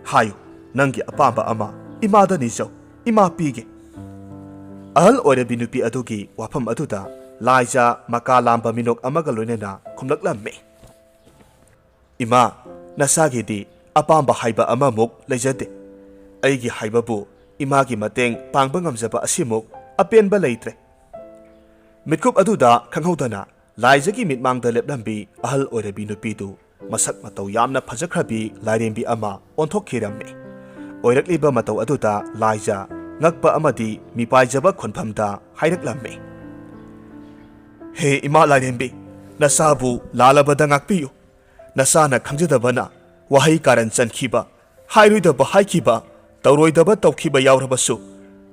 ꯍꯥꯏꯌꯨ, ꯅꯪꯒꯤ ꯑꯄꯥꯝꯕ ꯑꯃ ꯏꯃꯥꯗ ꯅꯤꯖꯧ, ꯏꯃꯥ ꯄꯤꯒꯦ꯫" ꯑꯍꯜ ꯑꯣꯏꯔꯕꯤ ꯅꯨꯄꯤ ꯑꯗꯨꯒꯤ ꯋꯥꯐꯝ ꯑꯗꯨꯗ ꯂꯥꯏꯖ ꯃꯀꯥ ꯂꯥꯝꯕ ꯃꯤꯅꯣꯛ ꯑꯃꯒ ꯂꯣꯏꯅꯅ ꯈꯨꯝꯂꯛꯂꯝꯃꯤ꯫ "ꯏꯃꯥ, ꯅꯁꯥꯒꯤꯗꯤ ꯑꯄꯥꯝꯕ ꯍꯥꯏꯕ ꯑꯃꯃꯨꯛ ꯂꯩꯖꯗꯦ꯫ ꯑꯩꯒꯤ ꯍꯥꯏꯕꯕꯨ ꯏꯃꯥꯒꯤ ꯃꯇꯦꯡ ꯄꯥꯡꯕ ꯉꯝꯖꯕ ꯑꯁꯤꯃꯨꯛ ꯑꯄꯦꯟꯕ ꯂꯩꯇ꯭ꯔꯦ꯫" ꯃꯤꯠꯀꯨꯞ ꯑꯗꯨꯗ ꯈꯪꯍꯧꯗꯅ ꯂꯥꯏꯖꯒꯤ ꯃꯤꯠꯃꯥꯡꯗ ꯂꯦꯞꯂꯝꯕꯤ ꯑꯍꯜ ꯑꯣꯏꯔꯕꯤ ꯅꯨꯄꯤꯗꯨ ꯃꯁꯛ ꯃꯇꯧ ꯌꯥꯝꯅ ꯐꯖꯈ꯭ꯔꯕꯤ ꯂꯥꯏꯔꯦꯝꯕꯤ ꯑꯃ ꯑꯣꯟꯊꯣꯛꯈꯤꯔꯝꯃꯤ꯫ ꯑꯣꯏꯔꯛꯂꯤꯕ ꯃꯇꯧ ꯑꯗꯨꯗ ꯂꯥꯏꯖ ꯉꯛꯄ ꯑꯃꯗꯤ ꯃꯤꯄꯥꯏꯖꯕ ꯈꯣꯟꯐꯝꯗ ꯍꯥꯏꯔꯛꯂꯝꯃꯤ, "ꯍꯦ ꯏꯃꯥ ꯂꯥꯏꯔꯦꯝꯕꯤ, ꯅꯁꯥꯕꯨ ꯂꯥꯜꯂꯕꯗ ꯉꯥꯛꯄꯤꯌꯨ꯫ ꯅꯁꯥꯅ ꯈꯪꯖꯗꯕꯅ ꯋꯥꯍꯩ ꯀꯥꯔꯟ ꯆꯟꯈꯤꯕ, ꯍꯥꯏꯔꯣꯏꯗꯕ ꯍꯥꯏꯈꯤꯕ, ꯇꯧꯔꯣꯏꯗꯕ ꯇꯧꯈꯤꯕ ꯌꯥꯎꯔꯕꯁꯨ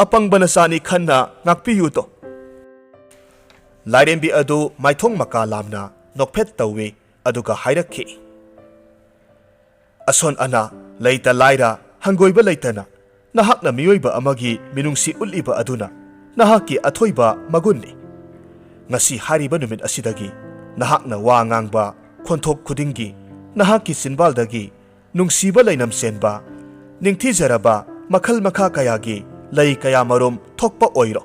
ꯑꯄꯪꯕ ꯅꯆꯥꯅꯤ ꯈꯟꯅ ꯉꯥꯛꯄꯤꯌꯨꯗꯣ꯫" ꯂꯥꯏꯔꯦꯝꯕꯤ ꯑꯗꯨ ꯃꯥꯏꯊꯣꯡ ꯃꯀꯥ ꯂꯥꯝꯅ ꯅꯣꯛꯐꯦꯠ ꯇꯧꯏ, ꯑꯗꯨꯒ ꯍꯥꯏꯔꯛꯈꯤ, "ꯑꯁꯣꯟ ꯑꯅꯥ, ꯂꯩꯇ ꯂꯥꯏꯔ, ꯍꯪꯒꯣꯏꯕ ꯂꯩꯇꯅ ꯅꯍꯥꯛꯅ ꯃꯤꯑꯣꯏꯕ ꯑꯃꯒꯤ ꯃꯤꯅꯨꯡꯁꯤ ꯎꯠꯂꯤꯕ ꯑꯗꯨꯅ ꯅꯍꯥꯛꯀꯤ ꯑꯊꯣꯏꯕ ꯃꯒꯨꯟꯅꯤ꯫ ꯉꯁꯤ ꯍꯥꯏꯔꯤꯕ ꯅꯨꯃꯤꯠ ꯑꯁꯤꯗꯒꯤ ꯅꯍꯥꯛꯅ ꯋꯥ ꯉꯥꯡꯕ ꯈꯣꯟꯊꯣꯛ ꯈꯨꯗꯤꯡꯒꯤ ꯅꯍꯥꯛꯀꯤ ꯆꯤꯟꯕꯥꯜꯗꯒꯤ ꯅꯨꯡꯁꯤꯕ ꯂꯩꯅꯝ ꯆꯦꯟꯕ, ꯅꯤꯡꯊꯤꯖꯔꯕ ꯃꯈꯜ ꯃꯈꯥ ꯀꯌꯥꯒꯤ ꯂꯩ ꯀꯌꯥ ꯃꯔꯨꯝ ꯊꯣꯛꯄ ꯑꯣꯏꯔꯣ꯫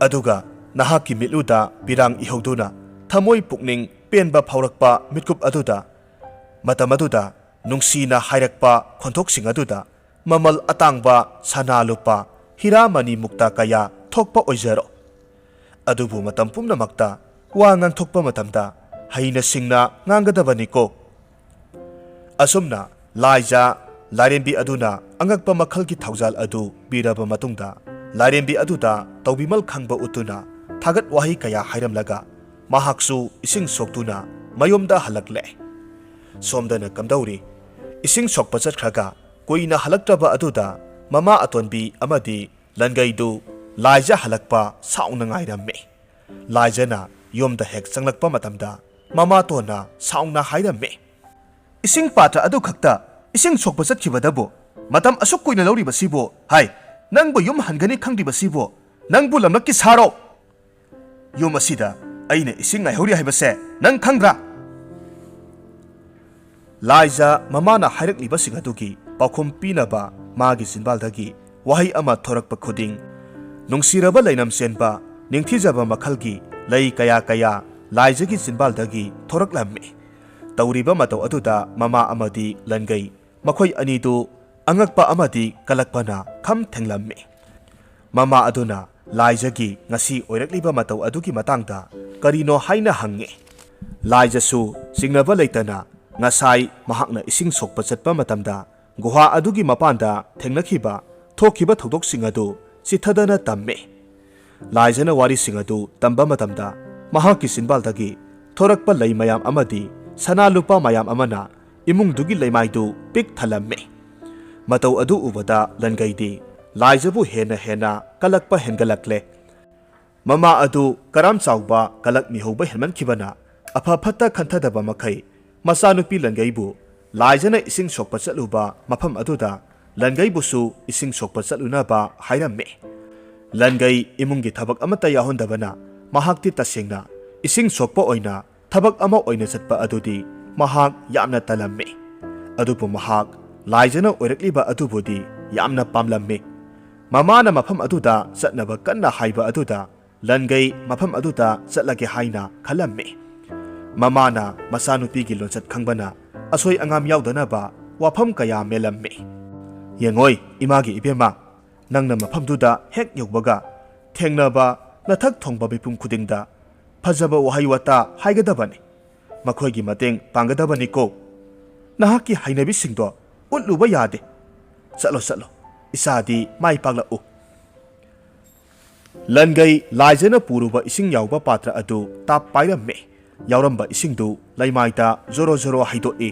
ꯑꯗꯨꯒ ꯅꯍꯥꯛꯀꯤ ꯃꯤꯠꯂꯨꯗ ꯄꯤꯔꯥꯡ ꯏꯍꯧꯗꯨꯅ ꯊꯃꯣꯏ ꯄꯨꯛꯅꯤꯡ ꯄꯦꯟꯕ ꯐꯥꯎꯔꯛꯄ ꯃꯤꯠꯀꯨꯞ ꯑꯗꯨꯗ, ꯃꯇꯝ ꯑꯗꯨꯗ ꯅꯨꯡꯁꯤꯅ ꯍꯥꯏꯔꯛꯄ ꯈꯣꯟꯊꯣꯛꯁꯤꯡ ꯑꯗꯨꯗ ꯃꯃꯜ ꯑꯇꯥꯡꯕ ꯁꯅꯥ ꯂꯨꯄꯥ, ꯍꯤꯔꯥ ꯃꯅꯤ ꯃꯨꯛꯇ ꯀꯌꯥ ꯊꯣꯛꯄ ꯑꯣꯏꯖꯔꯣ꯫ ꯑꯗꯨꯕꯨ ꯃꯇꯝ ꯄꯨꯝꯅꯃꯛꯇ ꯋꯥ ꯉꯥꯡꯊꯣꯛꯄ ꯃꯇꯝꯗ ꯍꯩꯅ ꯁꯤꯡꯅ ꯉꯥꯡꯒꯗꯕꯅꯤꯀꯣ꯫ ꯑꯁꯨꯝꯅ ꯂꯥꯏꯖ ꯂꯥꯏꯔꯦꯝꯕꯤ ꯑꯗꯨꯅ ꯑꯉꯛꯄ ꯃꯈꯜꯒꯤ ꯊꯧꯖꯥꯜ ꯑꯗꯨ ꯄꯤꯔꯕ ꯃꯇꯨꯡꯗ, ꯂꯥꯏꯔꯦꯝꯕꯤ ꯑꯗꯨꯗ ꯇꯧꯕꯤꯃꯜ ꯈꯪꯕ ꯎꯠꯇꯨꯅ ꯊꯥꯒꯠ ꯋꯥꯍꯩ ꯀꯌꯥ ꯍꯥꯏꯔꯝꯂꯒ ꯃꯍꯥꯛꯁꯨ ꯏꯁꯤꯡ ꯁꯣꯛꯇꯨꯅ ꯃꯌꯨꯝꯗ ꯍꯜꯂꯛꯂꯦ꯫ ꯁꯣꯝꯗꯅ ꯀꯝꯗꯧꯔꯤ? ꯏꯁꯤꯡ ꯁꯣꯛꯄ ꯆꯠꯈ꯭ꯔꯒ ꯀꯨꯏꯅ ꯍꯜꯂꯛꯇ꯭ꯔꯕ ꯑꯗꯨꯗ ꯃꯃꯥ ꯑꯇꯣꯟꯕꯤ ꯑꯃꯗꯤ ꯂꯟꯒꯩꯗꯨ ꯂꯥꯏꯖ ꯍꯜꯂꯛꯄ ꯁꯥꯎꯅ ꯉꯥꯏꯔꯝꯃꯤ꯫ ꯂꯥꯏꯖꯅ ꯌꯨꯝꯗ ꯍꯦꯛ ꯆꯪꯂꯛꯄ ꯃꯇꯝꯗ ꯃꯃꯥꯇꯣꯟꯅ ꯁꯥꯎꯅ ꯍꯥꯏꯔꯝꯃꯤ, "ꯏꯁꯤꯡ ꯄꯥꯇ꯭ꯔ ꯑꯗꯨ ꯈꯛꯇ ꯏꯁꯤꯡ ꯁꯣꯛꯄ ꯆꯠꯈꯤꯕꯗꯕꯨ ꯃꯇꯝ ꯑꯁꯨꯛ ꯀꯨꯏꯅ ꯂꯧꯔꯤꯕꯁꯤꯕꯨ? ꯍꯥꯏ, ꯅꯪꯕꯨ ꯌꯨꯝ ꯍꯟꯒꯅꯤ ꯈꯪꯗ꯭ꯔꯤꯕꯁꯤꯕꯨ? ꯅꯪꯕꯨ ꯂꯝꯂꯛꯀꯤ ꯁꯥꯔꯣ? ꯌꯨꯝ ꯑꯁꯤꯗ ꯑꯩꯅ ꯏꯁꯤꯡ ꯉꯥꯏꯍꯧꯔꯤ ꯍꯥꯏꯕꯁꯦ ꯅꯪ ꯈꯪꯗ꯭ꯔꯥ?" ꯂꯥꯏꯖ ꯃꯃꯥꯅ ꯍꯥꯏꯔꯛꯂꯤꯕꯁꯤꯡ ꯑꯗꯨꯒꯤ ꯄꯥꯎꯈꯨꯝ ꯄꯤꯅꯕ ꯃꯥꯒꯤ ꯆꯤꯟꯕꯥꯜꯗꯒꯤ ꯋꯥꯍꯩ ꯑꯃ ꯊꯣꯔꯛꯄ ꯈꯨꯗꯤꯡ, ꯅꯨꯡꯁꯤꯔꯕ ꯂꯩꯅꯝ ꯆꯦꯟꯕ, ꯅꯤꯡꯊꯤꯖꯕ ꯃꯈꯜꯒꯤ ꯂꯩ ꯀꯌꯥ ꯀꯌꯥ ꯂꯥꯏꯖꯒꯤ ꯆꯤꯟꯕꯥꯜꯗꯒꯤ ꯊꯣꯔꯛꯂꯝꯃꯤ꯫ ꯇꯧꯔꯤꯕ ꯃꯇꯧ ꯑꯗꯨꯗ ꯃꯃꯥ ꯑꯃꯗꯤ ꯂꯟꯒꯩ, ꯃꯈꯣꯏ ꯑꯅꯤꯗꯨ ꯑꯉꯛꯄ ꯑꯃꯗꯤ ꯀꯂꯛꯄꯅ ꯈꯝ ꯊꯦꯡꯂꯝꯃꯤ꯫ ꯃꯃꯥ ꯑꯗꯨꯅ ꯂꯥꯏꯖꯒꯤ ꯉꯁꯤ ꯑꯣꯏꯔꯛꯂꯤꯕ ꯃꯇꯧ ꯑꯗꯨꯒꯤ ꯃꯇꯥꯡꯗ ꯀꯔꯤꯅꯣ ꯍꯥꯏꯅ ꯍꯪꯉꯤ꯫ ꯂꯥꯏꯖꯁꯨ ꯆꯤꯡꯅꯕ ꯂꯩꯇꯅ ꯉꯁꯥꯏ ꯃꯍꯥꯛꯅ ꯏꯁꯤꯡ ꯁꯣꯛꯄ ꯆꯠꯄ ꯃꯇꯝꯗ ꯒꯨꯍꯥ ꯑꯗꯨꯒꯤ ꯃꯄꯥꯟꯗ ꯊꯦꯡꯅꯈꯤꯕ, ꯊꯣꯛꯈꯤꯕ ꯊꯧꯗꯣꯛꯁꯤꯡ ꯑꯗꯨ ꯆꯤꯊꯗꯅ ꯇꯝꯃꯤ꯫ ꯂꯥꯏꯖꯅ ꯋꯥꯔꯤꯁꯤꯡ ꯑꯗꯨ ꯇꯝꯕ ꯃꯇꯝꯗ ꯃꯍꯥꯛꯀꯤ ꯆꯤꯟꯕꯥꯜꯗꯒꯤ ꯊꯣꯔꯛꯄ ꯂꯩ ꯃꯌꯥꯝ ꯑꯃꯗꯤ ꯁꯅꯥ ꯂꯨꯄꯥ ꯃꯌꯥꯝ ꯑꯃꯅ ꯏꯃꯨꯡꯗꯨꯒꯤ ꯂꯩꯃꯥꯏꯗꯨ ꯄꯤꯛ ꯊꯜꯂꯝꯃꯤ꯫ ꯃꯇꯧ ꯑꯗꯨ ꯎꯕꯗ ꯂꯟꯒꯩꯗꯤ ꯂꯥꯏꯖꯕꯨ ꯍꯦꯟꯅ ꯍꯦꯟꯅ ꯀꯂꯛꯄ ꯍꯦꯟꯒꯠꯂꯛꯂꯦ꯫ ꯃꯃꯥ ꯑꯗꯨ ꯀꯔꯥꯝ ꯆꯥꯎꯕ ꯀꯂꯛ ꯃꯤꯍꯧꯕ ꯍꯦꯟꯃꯟꯈꯤꯕꯅ ꯑꯐ ꯐꯠꯇ ꯈꯟꯊꯗꯕ ꯃꯈꯩ ꯃꯆꯥꯅꯨꯄꯤ ꯂꯟꯒꯩꯕꯨ ꯂꯥꯏꯖꯅ ꯏꯁꯤꯡ ꯁꯣꯛꯄ ꯆꯠꯂꯨꯕ ꯃꯐꯝ ꯑꯗꯨꯗ ꯂꯟꯒꯩꯕꯨꯁꯨ ꯏꯁꯤꯡ ꯁꯣꯛꯄ ꯆꯠꯂꯨꯅꯕ ꯍꯥꯏꯔꯝꯃꯤ꯫ ꯂꯟꯒꯩ ꯏꯃꯨꯡꯒꯤ ꯊꯕꯛ ꯑꯃꯠꯇ ꯌꯥꯎꯍꯟꯗꯕꯅ ꯃꯍꯥꯛꯇꯤ ꯇꯁꯦꯡꯅ ꯏꯁꯤꯡ ꯁꯣꯛꯄ ꯑꯣꯏꯅ ꯊꯕꯛ ꯑꯃ ꯑꯣꯏꯅ ꯆꯠꯄ ꯑꯗꯨꯗꯤ ꯃꯍꯥꯛ ꯌꯥꯝꯅ ꯇꯜꯂꯝꯃꯤ꯫ ꯑꯗꯨꯕꯨ ꯃꯍꯥꯛ ꯂꯥꯏꯖꯅ ꯑꯣꯏꯔꯛꯂꯤꯕ ꯑꯗꯨꯕꯨꯗꯤ ꯌꯥꯝꯅ ꯄꯥꯝꯂꯝꯃꯤ꯫ ꯃꯃꯥꯅ ꯃꯐꯝ ꯑꯗꯨꯗ ꯆꯠꯅꯕ ꯀꯟꯅ ꯍꯥꯏꯕ ꯑꯗꯨꯗ ꯂꯟꯒꯩ ꯃꯐꯝ ꯑꯗꯨꯗ ꯆꯠꯂꯒꯦ ꯍꯥꯏꯅ ꯈꯜꯂꯝꯃꯤ꯫ ꯃꯃꯥꯅ ꯃꯆꯥꯅꯨꯄꯤꯒꯤ ꯂꯣꯟꯆꯠ ꯈꯪꯕꯅ ꯑꯁꯣꯏ ꯑꯉꯥꯝ ꯌꯥꯎꯗꯅꯕ ꯋꯥꯐꯝ ꯀꯌꯥ ꯃꯦꯜꯂꯝꯃꯤ꯫ "ꯌꯦꯡꯉꯣꯏ, ꯏꯃꯥꯒꯤ ꯏꯕꯦꯝꯃ, ꯅꯪꯅ ꯃꯐꯝꯗꯨꯗ ꯍꯦꯛ ꯌꯧꯕꯒ ꯊꯦꯡꯅꯕ ꯅꯊꯛ ꯊꯣꯡꯕ ꯃꯤꯄꯨꯝ ꯈꯨꯗꯤꯡꯗ ꯐꯖꯕ ꯋꯥꯍꯩ ꯋꯥꯇꯥ ꯍꯥꯏꯒꯗꯕꯅꯤ꯫ ꯃꯈꯣꯏꯒꯤ ꯃꯇꯦꯡ ꯄꯥꯡꯒꯗꯕꯅꯤꯀꯣ꯫ ꯅꯍꯥꯛꯀꯤ ꯍꯩꯅꯕꯤꯁꯤꯡꯗꯣ ꯎꯠꯂꯨꯕ ꯌꯥꯗꯦ꯫ ꯆꯠꯂꯣ, ꯆꯠꯂꯣ, ꯏꯆꯥꯗꯤ ꯃꯥꯏ ꯄꯥꯛꯂꯛꯎ"꯫ ꯂꯟꯒꯩ ꯂꯥꯏꯖꯅ ꯄꯨꯔꯨꯕ ꯏꯁꯤꯡ ꯌꯥꯎꯕ ꯄꯥꯇ꯭ꯔ ꯑꯗꯨ ꯇꯥꯞ ꯄꯥꯏꯔꯝꯃꯤ꯫ ꯌꯥꯎꯔꯝꯕ ꯏꯁꯤꯡꯗꯨ ꯂꯩꯃꯥꯏꯗ ꯖꯣꯔꯣ ꯖꯣꯔꯣ ꯍꯩꯗꯣꯛꯏ꯫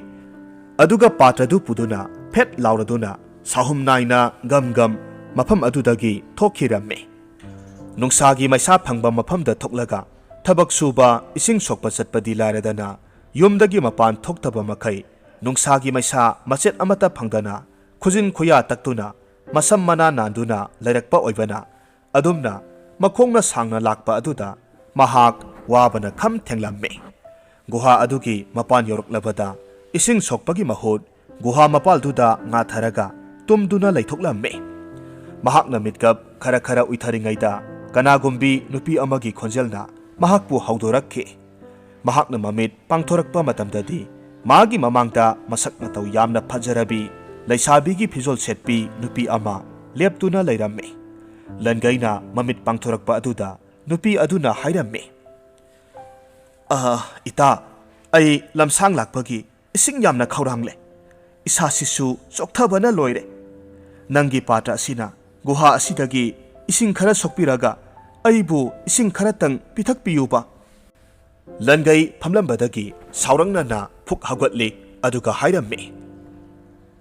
ꯑꯗꯨꯒ ꯄꯥꯇ꯭ꯔꯗꯨ ꯄꯨꯗꯨꯅ ꯐꯦꯠ ꯂꯥꯎꯔꯗꯨꯅ ꯁꯥꯍꯨꯝ ꯅꯥꯏꯅ ꯒꯝ ꯒꯝ ꯃꯐꯝ ꯑꯗꯨꯗꯒꯤ ꯊꯣꯛꯈꯤꯔꯝꯃꯤ꯫ ꯅꯨꯡꯁꯥꯒꯤ ꯃꯩꯁꯥ ꯐꯪꯕ ꯃꯐꯝꯗ ꯊꯣꯛꯂꯒ ꯊꯕꯛ ꯁꯨꯕ, ꯏꯁꯤꯡ ꯁꯣꯛꯄ ꯆꯠꯄꯗꯤ ꯂꯥꯏꯔꯗꯅ, ꯌꯨꯝꯗꯒꯤ ꯃꯄꯥꯟ ꯊꯣꯛꯇꯕ ꯃꯈꯩ ꯅꯨꯡꯁꯥꯒꯤ ꯃꯩꯁꯥ ꯃꯆꯦꯠ ꯑꯃꯠꯇ ꯐꯪꯗꯅ ꯈꯨꯖꯤꯟ ꯈꯨꯌꯥ ꯇꯛꯇꯨꯅ ꯃꯁꯝ ꯃꯅꯥ ꯅꯥꯟꯗꯨꯅ ꯂꯩꯔꯛꯄ ꯑꯣꯏꯕꯅ, ꯑꯗꯨꯝꯅ ꯃꯈꯣꯡꯅ ꯁꯥꯡꯅ ꯂꯥꯛꯄ ꯑꯗꯨꯗ ꯃꯍꯥꯛ ꯋꯥꯕꯅ ꯈꯝ ꯊꯦꯡꯂꯝꯃꯤ꯫ ꯒꯨꯍꯥ ꯑꯗꯨꯒꯤ ꯃꯄꯥꯟ ꯌꯧꯔꯛꯂꯕꯗ ꯏꯁꯤꯡ ꯁꯣꯛꯄꯒꯤ ꯃꯍꯨꯠ ꯒꯨꯍꯥ ꯃꯄꯥꯜꯗꯨꯗ ꯉꯥꯊꯔꯒ ꯇꯨꯝꯗꯨꯅ ꯂꯩꯊꯣꯛꯂꯝꯃꯤ꯫ ꯃꯍꯥꯛꯅ ꯃꯤꯠꯀꯞ ꯈꯔ ꯈꯔ ꯎꯏꯊꯔꯤꯉꯩꯗ ꯀꯅꯥꯒꯨꯝꯕꯤ ꯅꯨꯄꯤ ꯑꯃꯒꯤ ꯈꯣꯟꯖꯦꯜꯅ ꯃꯍꯥꯛꯄꯨ ꯍꯧꯗꯣꯔꯛꯈꯤ꯫ ꯃꯍꯥꯛꯅ ꯃꯃꯤꯠ ꯄꯥꯡꯊꯣꯔꯛꯄ ꯃꯇꯝꯗꯗꯤ ꯃꯥꯒꯤ ꯃꯃꯥꯡꯗ ꯃꯁꯛ ꯃꯇꯧ ꯌꯥꯝꯅ ꯐꯖꯔꯕꯤ ꯂꯩꯁꯥꯕꯤꯒꯤ ꯐꯤꯖꯣꯜ ꯁꯦꯠꯄꯤ ꯅꯨꯄꯤ ꯑꯃ ꯂꯦꯞꯇꯨꯅ ꯂꯩꯔꯝꯃꯤ꯫ ꯂꯟꯒꯩꯅ ꯃꯃꯤꯠ ꯄꯥꯡꯊꯣꯔꯛꯄ ꯑꯗꯨꯗ ꯅꯨꯄꯤ ꯑꯗꯨꯅ ꯍꯥꯏꯔꯝꯃꯤ, "ꯑ, ꯏꯇꯥ, ꯑꯩ ꯂꯝꯁꯥꯡ ꯂꯥꯛꯄꯒꯤ ꯏꯁꯤꯡ ꯌꯥꯝꯅ ꯈꯧꯔꯥꯡꯂꯦ꯫ ꯏꯁꯥꯁꯤꯁꯨ ꯆꯣꯛꯊꯕꯅ ꯂꯣꯏꯔꯦ꯫ ꯅꯪꯒꯤ ꯄꯥꯇ꯭ꯔ ꯑꯁꯤꯅ ꯒꯨꯍꯥ ꯑꯁꯤꯗꯒꯤ ꯏꯁꯤꯡ ꯈꯔ ꯁꯣꯛꯄꯤꯔꯒ ꯑꯩꯕꯨ ꯏꯁꯤꯡ ꯈꯔꯇꯪ ꯄꯤꯊꯛꯄꯤꯌꯨꯕ"꯫ ꯂꯟꯒꯩ ꯐꯝꯂꯝꯕꯗꯒꯤ ꯁꯥꯎꯔꯛꯅꯅ ꯐꯨꯛ ꯍꯧꯒꯠꯂꯤ, ꯑꯗꯨꯒ ꯍꯥꯏꯔꯝꯃꯤ,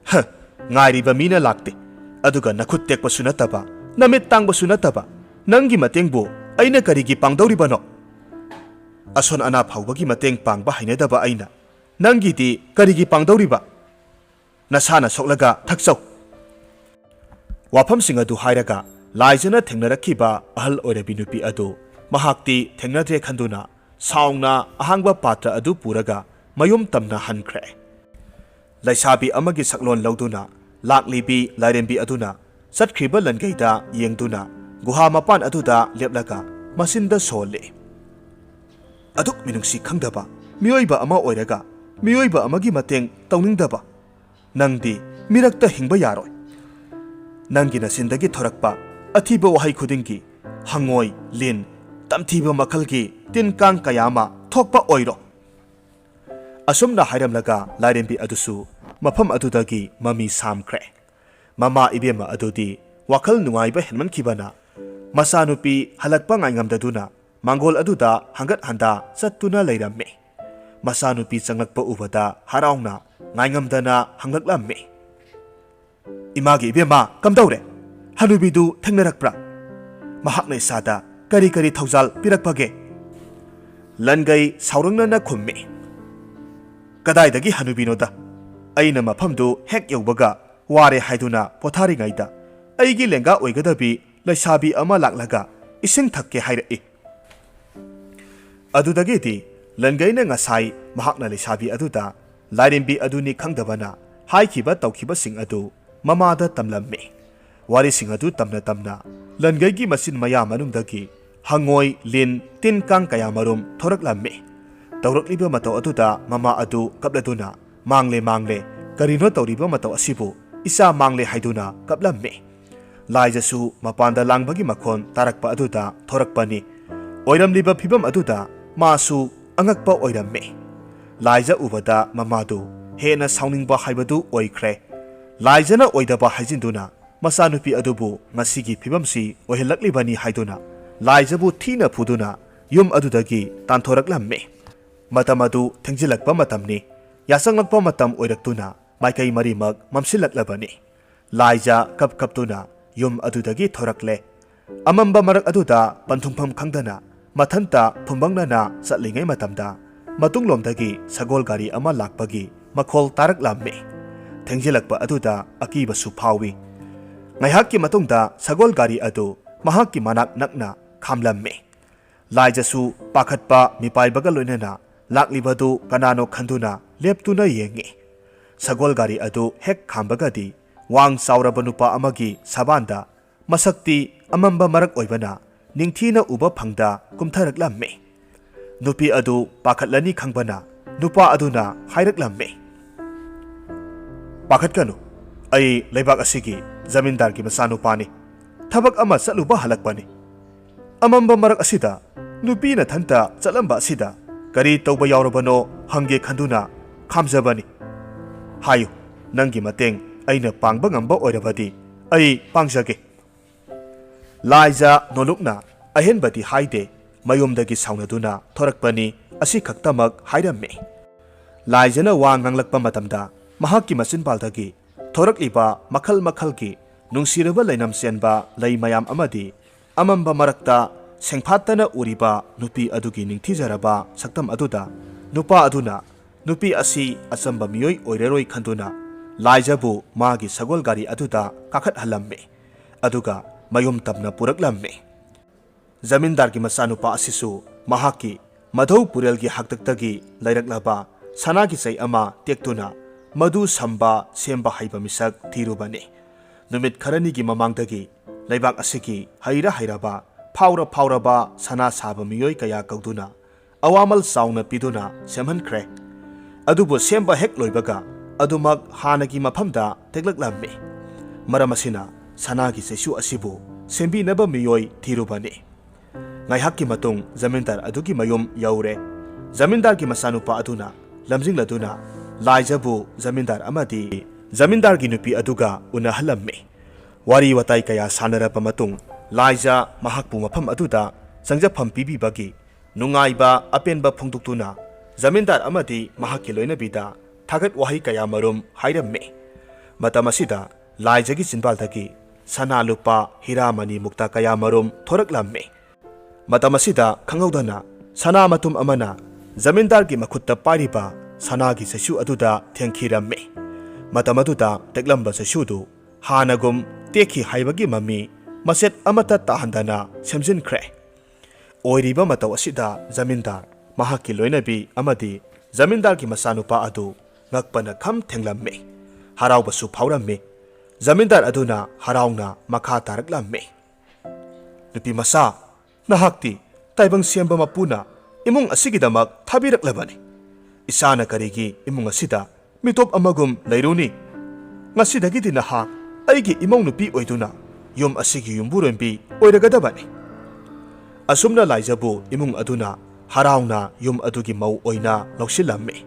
"ꯍ, ꯉꯥꯏꯔꯤꯕ ꯃꯤꯅ ꯂꯥꯛꯇꯦ, ꯑꯗꯨꯒ ꯅꯈꯨꯠ ꯇꯦꯛꯄꯁꯨ ꯅꯠꯇꯕ, ꯅꯃꯤꯠ ꯇꯥꯡꯕꯁꯨ ꯅꯠꯇꯕ, ꯅꯪꯒꯤ ꯃꯇꯦꯡꯕꯨ ꯑꯩꯅ ꯀꯔꯤꯒꯤ ꯄꯥꯡꯗꯧꯔꯤꯕꯅꯣ? ꯑꯁꯣꯟ ꯑꯅꯥ ꯐꯥꯎꯕꯒꯤ ꯃꯇꯦꯡ ꯄꯥꯡꯕ ꯍꯩꯅꯗꯕ ꯑꯩꯅ ꯅꯪꯒꯤꯗꯤ ꯀꯔꯤꯒꯤ ꯄꯥꯡꯗꯧꯔꯤꯕ? ꯅꯁꯥꯅ ꯁꯣꯛꯂꯒ ꯊꯛꯆꯧ"꯫ ꯋꯥꯐꯝꯁꯤꯡ ꯑꯗꯨ ꯍꯥꯏꯔꯒ ꯂꯥꯏꯖꯅ ꯊꯦꯡꯅꯔꯛꯈꯤꯕ ꯑꯍꯜ ꯑꯣꯏꯔꯕꯤ ꯅꯨꯄꯤ ꯑꯗꯨ ꯃꯍꯥꯛꯇꯤ ꯊꯦꯡꯅꯗ꯭ꯔꯦ ꯈꯟꯗꯨꯅ ꯁꯥꯎꯅ ꯑꯍꯥꯡꯕ ꯄꯥꯇ꯭ꯔ ꯑꯗꯨ ꯄꯨꯔꯒ ꯃꯌꯨꯝ ꯇꯝꯅ ꯍꯟꯈ꯭ꯔꯦ꯫ ꯂꯩꯁꯥꯕꯤ ꯑꯃꯒꯤ ꯁꯛꯂꯣꯟ ꯂꯧꯗꯨꯅ ꯂꯥꯛꯂꯤꯕꯤ ꯂꯥꯏꯔꯦꯝꯕꯤ ꯑꯗꯨꯅ ꯆꯠꯈ꯭ꯔꯤꯕ ꯂꯟꯒꯩꯗ ꯌꯦꯡꯗꯨꯅ ꯒꯨꯍꯥ ꯃꯄꯥꯟ ꯑꯗꯨꯗ ꯂꯦꯞꯂꯒ ꯃꯆꯤꯟꯗ ꯁꯣꯜꯂꯤ꯫ ꯑꯗꯨꯛ ꯃꯤꯅꯨꯡꯁꯤ ꯈꯪꯗꯕ ꯃꯤꯑꯣꯏꯕ ꯑꯃ ꯑꯣꯏꯔꯒ ꯃꯤꯑꯣꯏꯕ ꯑꯃꯒꯤ ꯃꯇꯦꯡ ꯇꯧꯅꯤꯡꯗꯕ ꯅꯪꯗꯤ ꯃꯤꯔꯛꯇ ꯍꯤꯡꯕ ꯌꯥꯔꯣꯏ꯫ ꯅꯪꯒꯤ ꯅꯆꯤꯟꯗꯒꯤ ꯊꯣꯔꯛꯄ ꯑꯊꯤꯕ ꯋꯥꯍꯩ ꯈꯨꯗꯤꯡꯒꯤ ꯍꯪꯉꯣꯏ, ꯂꯤꯟ, ꯇꯝꯊꯤꯕ ꯃꯈꯜꯒꯤ ꯇꯤꯟ ꯀꯥꯡ ꯀꯌꯥ ꯑꯃ ꯊꯣꯛꯄ ꯑꯣꯏꯔꯣ꯫ ꯑꯁꯨꯝꯅ ꯍꯥꯏꯔꯝꯂꯒ ꯂꯥꯏꯔꯦꯝꯕꯤ ꯑꯗꯨꯁꯨ ꯃꯐꯝ ꯑꯗꯨꯗꯒꯤ ꯃꯃꯤ ꯁꯥꯝꯈ꯭ꯔꯦ꯫ ꯃꯃꯥ ꯏꯕꯦꯝꯃ ꯑꯗꯨꯗꯤ ꯋꯥꯈꯜ ꯅꯨꯡꯉꯥꯏꯕ ꯍꯦꯟꯃꯟꯈꯤꯕꯅ ꯃꯆꯥꯅꯨꯄꯤ ꯍꯜꯂꯛꯄ ꯉꯥꯏꯉꯝꯗꯗꯨꯅ ꯃꯥꯡꯒꯣꯜ ꯑꯗꯨꯗ ꯍꯪꯒꯠ ꯍꯟꯗꯥ ꯆꯠꯇꯨꯅ ꯂꯩꯔꯝꯃꯤ꯫ ꯃꯆꯥꯅꯨꯄꯤ ꯆꯪꯂꯛꯄ ꯎꯕꯗ ꯍꯔꯥꯎꯅ ꯉꯥꯏꯉꯝꯗꯅ ꯍꯪꯂꯛꯂꯝꯃꯤ, "ꯏꯃꯥꯒꯤ ꯏꯕꯦꯝꯃ, ꯀꯝꯗꯧꯔꯦ? ꯍꯅꯨꯕꯤꯗꯨ ꯊꯦꯡꯅꯔꯛꯄ꯭ꯔꯥ? ꯃꯍꯥꯛꯅ ꯏꯁꯥꯗ ꯀꯔꯤ ꯀꯔꯤ ꯊꯧꯖꯥꯜ ꯄꯤꯔꯛꯄꯒꯦ?" ꯂꯟꯒꯩ ꯁꯥꯎꯔꯪꯅꯅ ꯈꯨꯝꯃꯤ, "ꯀꯗꯥꯏꯗꯒꯤ ꯍꯅꯨꯕꯤꯅꯣꯗ? ꯑꯩꯅ ꯃꯐꯝꯗꯨ ꯍꯦꯛ ꯌꯧꯕꯒ ꯋꯥꯔꯦ ꯍꯥꯏꯗꯨꯅ ꯄꯣꯊꯥꯔꯤꯉꯩꯗ ꯑꯩꯒꯤ ꯂꯦꯡꯒꯥ ꯑꯣꯏꯒꯗꯕꯤ ꯂꯩꯁꯥꯕꯤ ꯑꯃ ꯂꯥꯛꯂꯒ ꯏꯁꯤꯡ ꯊꯛꯀꯦ ꯍꯥꯏꯔꯛꯏ꯫" ꯑꯗꯨꯗꯒꯤꯗꯤ ꯂꯟꯒꯩꯅ ꯉꯁꯥꯏ ꯃꯍꯥꯛꯅ ꯂꯩꯁꯥꯕꯤ ꯑꯗꯨꯗ ꯂꯥꯏꯔꯦꯝꯕꯤ ꯑꯗꯨꯅꯤ ꯈꯪꯗꯕꯅ ꯍꯥꯏꯈꯤꯕ ꯇꯧꯈꯤꯕꯁꯤꯡ ꯑꯗꯨ ꯃꯃꯥꯗ ꯇꯝꯂꯝꯃꯤ꯫ ꯋꯥꯔꯤꯁꯤꯡ ꯑꯗꯨ ꯇꯝꯅ ꯇꯝꯅ ꯂꯟꯒꯩꯒꯤ ꯃꯆꯤꯟ ꯃꯌꯥ ꯃꯅꯨꯡꯗꯒꯤ ꯍꯪꯉꯣꯏ, ꯂꯤꯟ, ꯇꯤꯟ ꯀꯥꯡ ꯀꯌꯥ ꯃꯔꯨꯝ ꯊꯣꯔꯛꯂꯝꯃꯤ꯫ ꯇꯧꯔꯛꯂꯤꯕ ꯃꯇꯧ ꯑꯗꯨꯗ ꯃꯃꯥ ꯑꯗꯨ ꯀꯞꯂꯗꯨꯅ, "ꯃꯥꯡꯂꯦ, ꯃꯥꯡꯂꯦ, ꯀꯔꯤꯅꯣ ꯇꯧꯔꯤꯕ ꯃꯇꯧ ꯑꯁꯤꯕꯨ? ꯏꯆꯥ ꯃꯥꯡꯂꯦ" ꯍꯥꯏꯗꯨꯅ ꯀꯞꯂꯝꯃꯤ꯫ ꯂꯥꯏꯖꯁꯨ ꯃꯄꯥꯟꯗ ꯂꯥꯡꯕꯒꯤ ꯃꯈꯣꯟ ꯇꯥꯔꯛꯄ ꯑꯗꯨꯗ ꯊꯣꯔꯛꯄꯅꯤ꯫ ꯑꯣꯏꯔꯝꯂꯤꯕ ꯐꯤꯕꯝ ꯑꯗꯨꯗ ꯃꯥꯁꯨ ꯑꯉꯛꯄ ꯑꯣꯏꯔꯝꯃꯤ꯫ ꯂꯥꯏꯖ ꯎꯕꯗ ꯃꯃꯥꯗꯨ ꯍꯦꯟꯅ ꯁꯥꯎꯅꯤꯡꯕ ꯍꯥꯏꯕꯗꯨ ꯑꯣꯏꯈ꯭ꯔꯦ꯫ ꯂꯥꯏꯖꯅ ꯑꯣꯏꯗꯕ ꯍꯥꯏꯖꯤꯟꯗꯨꯅ ꯃꯆꯥꯅꯨꯄꯤ ꯑꯗꯨꯕꯨ ꯉꯁꯤꯒꯤ ꯐꯤꯕꯝꯁꯤ ꯑꯣꯏꯍꯜꯂꯛꯂꯤꯕꯅꯤ ꯍꯥꯏꯗꯨꯅ ꯂꯥꯏꯖꯕꯨ ꯊꯤꯅ ꯐꯨꯗꯨꯅ ꯌꯨꯝ ꯑꯗꯨꯗꯒꯤ ꯇꯥꯟꯊꯣꯔꯛꯂꯝꯃꯤ꯫ ꯃꯇꯝ ꯑꯗꯨ ꯊꯦꯡꯖꯤꯜꯂꯛꯄ ꯃꯇꯝꯅꯤ꯫ ꯌꯥꯆꯪꯂꯛꯄ ꯃꯇꯝ ꯑꯣꯏꯔꯛꯇꯨꯅ ꯃꯥꯏꯀꯩ ꯃꯔꯤꯃꯛ ꯃꯝꯁꯤꯜꯂꯛꯂꯕꯅꯤ꯫ ꯂꯥꯏꯖ ꯀꯞ ꯀꯞꯇꯨꯅ ꯌꯨꯝ ꯑꯗꯨꯗꯒꯤ ꯊꯣꯔꯛꯂꯦ꯫ ꯑꯃꯝꯕ ꯃꯔꯛ ꯑꯗꯨꯗ ꯄꯟꯊꯨꯡꯐꯝ ꯈꯪꯗꯅ ꯃꯊꯟꯇ ꯐꯨꯝꯕꯪꯅꯅ ꯆꯠꯂꯤꯉꯩ ꯃꯇꯝꯗ ꯃꯇꯨꯡꯂꯣꯝꯗꯒꯤ ꯁꯒꯣꯜ ꯒꯥꯔꯤ ꯑꯃ ꯂꯥꯛꯄꯒꯤ ꯃꯈꯣꯜ ꯇꯥꯔꯛꯂꯝꯃꯤ꯫ ꯊꯦꯡꯖꯤꯜꯂꯛꯄ ꯑꯗꯨꯗ ꯑꯀꯤꯕꯁꯨ ꯐꯥꯎꯏ꯫ ꯉꯥꯏꯍꯥꯛꯀꯤ ꯃꯇꯨꯡꯗ ꯁꯒꯣꯜ ꯒꯥꯔꯤ ꯑꯗꯨ ꯃꯍꯥꯛꯀꯤ ꯃꯅꯥꯛ ꯅꯛꯅ ꯈꯥꯝꯂꯝꯃꯤ꯫ ꯂꯥꯏꯖꯁꯨ ꯄꯥꯈꯠꯄ ꯃꯤꯄꯥꯏꯕꯒ ꯂꯣꯏꯅꯅ ꯂꯥꯛꯂꯤꯕꯗꯨ ꯀꯅꯥꯅꯣ ꯈꯟꯗꯨꯅ ꯂꯦꯞꯇꯨꯅ ꯌꯦꯡꯉꯤ꯫ ꯁꯒꯣꯜ ꯒꯥꯔꯤ ꯑꯗꯨ ꯍꯦꯛ ꯈꯥꯝꯕꯒꯗꯤ ꯋꯥꯡ ꯆꯥꯎꯔꯕ ꯅꯨꯄꯥ ꯑꯃꯒꯤ ꯁꯕꯥꯟꯗ, ꯃꯁꯛꯇꯤ ꯑꯃꯝꯕ ꯃꯔꯛ ꯑꯣꯏꯕꯅ ꯅꯤꯡꯊꯤꯅ ꯎꯕ ꯐꯪꯗ ꯀꯨꯝꯊꯔꯛꯂꯝꯃꯤ꯫ ꯅꯨꯄꯤ ꯑꯗꯨ ꯄꯥꯈꯠꯂꯅꯤ ꯈꯪꯕꯅ ꯅꯨꯄꯥ ꯑꯗꯨꯅ ꯍꯥꯏꯔꯛꯂꯝꯃꯤ, "ꯄꯥꯈꯠꯀꯅꯨ, ꯑꯩ ꯂꯩꯕꯥꯛ ꯑꯁꯤꯒꯤ ꯖꯃꯤꯟꯗꯥꯔꯒꯤ ꯃꯆꯥꯅꯨꯄꯥꯅꯤ꯫ ꯊꯕꯛ ꯑꯃ ꯆꯠꯂꯨꯕ ꯍꯜꯂꯛꯄꯅꯤ꯫ ꯑꯃꯝꯕ ꯃꯔꯛ ꯑꯁꯤꯗ ꯅꯨꯄꯤ ꯅꯊꯟꯇ ꯆꯠꯂꯝꯕ ꯑꯁꯤꯗ ꯀꯔꯤ ꯇꯧꯕ ꯌꯥꯎꯔꯕꯅꯣ ꯍꯪꯒꯦ ꯈꯟꯗꯨꯅ ꯈꯥꯝꯖꯕꯅꯤ꯫ ꯍꯥꯏꯌꯨ, ꯅꯪꯒꯤ ꯃꯇꯦꯡ ꯑꯩꯅ ꯄꯥꯡꯕ ꯉꯝꯕ ꯑꯣꯏꯔꯕꯗꯤ ꯑꯩ ꯄꯥꯡꯖꯒꯦ꯫" ꯂꯥꯏꯖ ꯅꯣꯂꯨꯛꯅ ꯑꯍꯦꯟꯕꯗꯤ ꯍꯥꯏꯗꯦ, ꯃꯌꯨꯝꯗꯒꯤ ꯁꯥꯎꯅꯗꯨꯅ ꯊꯣꯔꯛꯄꯅꯤ, ꯑꯁꯤ ꯈꯛꯇꯃꯛ ꯍꯥꯏꯔꯝꯃꯤ꯫ ꯂꯥꯏꯖꯅ ꯋꯥ ꯉꯥꯡꯂꯛꯄ ꯃꯇꯝꯗ ꯃꯍꯥꯛꯀꯤ ꯃꯆꯤꯟꯕꯥꯜꯗꯒꯤ ꯊꯣꯔꯛꯂꯤꯕ ꯃꯈꯜ ꯃꯈꯜꯒꯤ ꯅꯨꯡꯁꯤꯔꯕ ꯂꯩꯅꯝ ꯆꯦꯟꯕ ꯂꯩ ꯃꯌꯥꯝ ꯑꯃꯗꯤ ꯑꯃꯝꯕ ꯃꯔꯛꯇ ꯁꯦꯡꯐꯥꯠꯇꯅ ꯎꯔꯤꯕ ꯅꯨꯄꯤ ꯑꯗꯨꯒꯤ ꯅꯤꯡꯊꯤꯖꯔꯕ ꯁꯛꯇꯝ ꯑꯗꯨꯗ ꯅꯨꯄꯥ ꯑꯗꯨꯅ ꯅꯨꯄꯤ ꯑꯁꯤ ꯑꯆꯝꯕ ꯃꯤꯑꯣꯏ ꯑꯣꯏꯔꯔꯣꯏ ꯈꯟꯗꯨꯅ ꯂꯥꯏꯖꯕꯨ ꯃꯥꯒꯤ ꯁꯒꯣꯜ ꯒꯥꯔꯤ ꯑꯗꯨꯗ ꯀꯥꯈꯠꯍꯜꯂꯝꯃꯤ꯫ ꯑꯗꯨꯒ ꯃꯌꯨꯝ ꯇꯝꯅ ꯄꯨꯔꯛꯂꯝꯃꯤ꯫ ꯖꯃꯤꯟꯗꯥꯔꯒꯤ ꯃꯆꯥꯅꯨꯄꯥ ꯑꯁꯤꯁꯨ ꯃꯍꯥꯛꯀꯤ ꯃꯙꯧ ꯄꯨꯔꯦꯜꯒꯤ ꯍꯥꯛꯇꯛꯇꯒꯤ ꯂꯩꯔꯛꯂꯕ ꯁꯅꯥꯒꯤ ꯆꯩ ꯑꯃ ꯇꯦꯛꯇꯨꯅ ꯃꯗꯨ ꯁꯝꯕ ꯁꯦꯝꯕ ꯍꯩꯕ ꯃꯤꯁꯛ ꯊꯤꯔꯨꯕꯅꯤ꯫ ꯅꯨꯃꯤꯠ ꯈꯔꯅꯤꯒꯤ ꯃꯃꯥꯡꯗꯒꯤ ꯂꯩꯕꯥꯛ ꯑꯁꯤꯒꯤ ꯍꯩꯔ ꯍꯩꯔꯕ, ꯐꯥꯎꯔ ꯐꯥꯎꯔꯕ ꯁꯅꯥ ꯁꯥꯕ ꯃꯤꯑꯣꯏ ꯀꯌꯥ ꯀꯧꯗꯨꯅ ꯑꯋꯥꯃꯜ ꯆꯥꯎꯅ ꯄꯤꯗꯨꯅ ꯁꯦꯝꯍꯟꯈ꯭ꯔꯦ꯫ ꯑꯗꯨꯕꯨ ꯁꯦꯝꯕ ꯍꯦꯛ ꯂꯣꯏꯕꯒ ꯑꯗꯨꯃꯛ ꯍꯥꯟꯅꯒꯤ ꯃꯐꯝꯗ ꯇꯦꯛꯂꯛꯂꯝꯃꯤ꯫ ꯃꯔꯝ ꯑꯁꯤꯅ ꯁꯅꯥꯒꯤ ꯆꯩꯁꯨ ꯑꯁꯤꯕꯨ ꯁꯦꯝꯕꯤꯅꯕ ꯃꯤꯑꯣꯏ ꯊꯤꯔꯨꯕꯅꯤ꯫ ꯉꯥꯏꯍꯥꯛꯀꯤ ꯃꯇꯨꯡ ꯖꯃꯤꯟꯗꯥꯔ ꯑꯗꯨꯒꯤ ꯃꯌꯨꯝ ꯌꯧꯔꯦ꯫ ꯖꯃꯤꯟꯗꯥꯔꯒꯤ ꯃꯆꯥꯅꯨꯄꯥ ꯑꯗꯨꯅ ꯂꯝꯖꯤꯡꯂꯗꯨꯅ ꯂꯥꯏꯖꯕꯨ ꯖꯃꯤꯟꯗꯥꯔ ꯑꯃꯗꯤ ꯖꯃꯤꯟꯗꯥꯔꯒꯤ ꯅꯨꯄꯤ ꯑꯗꯨꯒ ꯎꯅꯍꯜꯂꯝꯃꯤ꯫ ꯋꯥꯔꯤ ꯋꯥꯇꯥꯏ ꯀꯌꯥ ꯁꯥꯟꯅꯔꯕ ꯃꯇꯨꯡ ꯂꯥꯏꯖ ꯃꯍꯥꯛꯄꯨ ꯃꯐꯝ ꯑꯗꯨꯗ ꯆꯪꯖꯐꯝ ꯄꯤꯕꯤꯕꯒꯤ ꯅꯨꯡꯉꯥꯏꯕ ꯑꯄꯦꯟꯕ ꯐꯣꯡꯗꯣꯛꯇꯨꯅ ꯖꯃꯤꯟꯗꯥꯔ ꯑꯃꯗꯤ ꯃꯍꯥꯛꯀꯤ ꯂꯣꯏꯅꯕꯤꯗ ꯊꯥꯒꯠ ꯋꯥꯍꯩ ꯀꯌꯥ ꯃꯔꯨꯝ ꯍꯥꯏꯔꯝꯃꯤ꯫ ꯃꯇꯝ ꯑꯁꯤꯗ ꯂꯥꯏꯖꯒꯤ ꯆꯤꯟꯕꯥꯜꯗꯒꯤ ꯁꯅꯥ ꯂꯨꯄꯥ ꯍꯤꯔꯥ ꯃꯅꯤ ꯃꯨꯛꯇ ꯀꯌꯥ ꯃꯔꯨꯝ ꯊꯣꯔꯛꯂꯝꯃꯤ꯫ ꯃꯇꯝ ꯑꯁꯤꯗ ꯈꯪꯍꯧꯗꯅ ꯁꯅꯥ ꯃꯇꯨꯝ ꯑꯃꯅ ꯖꯃꯤꯟꯗꯥꯔꯒꯤ ꯃꯈꯨꯠꯇ ꯄꯥꯏꯔꯤꯕ ꯁꯅꯥꯒꯤ ꯆꯩꯁꯨ ꯑꯗꯨꯗ ꯊꯦꯡꯈꯤꯔꯝꯃꯤ꯫ ꯃꯇꯝ ꯑꯗꯨꯗ ꯇꯦꯛꯂꯝꯕ ꯆꯩꯁꯨꯗꯨ ꯍꯥꯟꯅꯒꯨꯝ ꯇꯦꯛꯈꯤ ꯍꯥꯏꯕꯒꯤ ꯃꯃꯤ ꯃꯆꯦꯠ ꯑꯃꯠꯇ ꯇꯥꯍꯟꯗꯅ ꯁꯦꯝꯖꯤꯟꯈ꯭ꯔꯦ꯫ ꯑꯣꯏꯔꯤꯕ ꯃꯇꯧ ꯑꯁꯤꯗ ꯖꯃꯤꯟꯗꯥꯔ, ꯃꯍꯥꯛꯀꯤ ꯂꯣꯏꯅꯕꯤ ꯑꯃꯗꯤ ꯖꯃꯤꯟꯗꯥꯔꯒꯤ ꯃꯆꯥꯅꯨꯄꯥ ꯑꯗꯨ ꯉꯛꯄꯅ ꯈꯝ ꯊꯦꯡꯂꯝꯃꯤ꯫ ꯍꯔꯥꯎꯕꯁꯨ ꯐꯥꯎꯔꯝꯃꯤ꯫ ꯖꯃꯤꯟꯗꯥꯔ ꯑꯗꯨꯅ ꯍꯔꯥꯎꯅ ꯃꯈꯥ ꯇꯥꯔꯛꯂꯝꯃꯤ, "ꯅꯨꯄꯤ ꯃꯆꯥ, ꯅꯍꯥꯛꯇꯤ ꯇꯥꯏꯕꯪ ꯁꯦꯝꯕ ꯃꯄꯨꯅ ꯏꯃꯨꯡ ꯑꯁꯤꯒꯤꯗꯃꯛ ꯊꯥꯕꯤꯔꯛꯂꯕꯅꯤ꯫ ꯏꯁꯥꯅ ꯀꯔꯤꯒꯤ ꯏꯃꯨꯡ ꯑꯁꯤꯗ ꯃꯤꯇꯣꯞ ꯑꯃꯒꯨꯝ ꯂꯩꯔꯨꯅꯤ? ꯉꯁꯤꯗꯒꯤꯗꯤ ꯅꯍꯥꯛ ꯑꯩꯒꯤ ꯏꯃꯧ ꯅꯨꯄꯤ ꯑꯣꯏꯗꯨꯅ ꯌꯨꯝ ꯑꯁꯤꯒꯤ ꯌꯨꯝꯕꯨꯔꯦꯝꯕꯤ ꯑꯣꯏꯔꯒꯗꯕꯅꯤ꯫ ꯑꯁꯨꯝꯅ ꯂꯥꯏꯖꯕꯨ ꯏꯃꯨꯡ ꯑꯗꯨꯅ ꯍꯔꯥꯎꯅ ꯌꯨꯝ ꯑꯗꯨꯒꯤ ꯃꯧ ꯑꯣꯏꯅ ꯂꯧꯁꯤꯜꯂꯝꯃꯤ꯫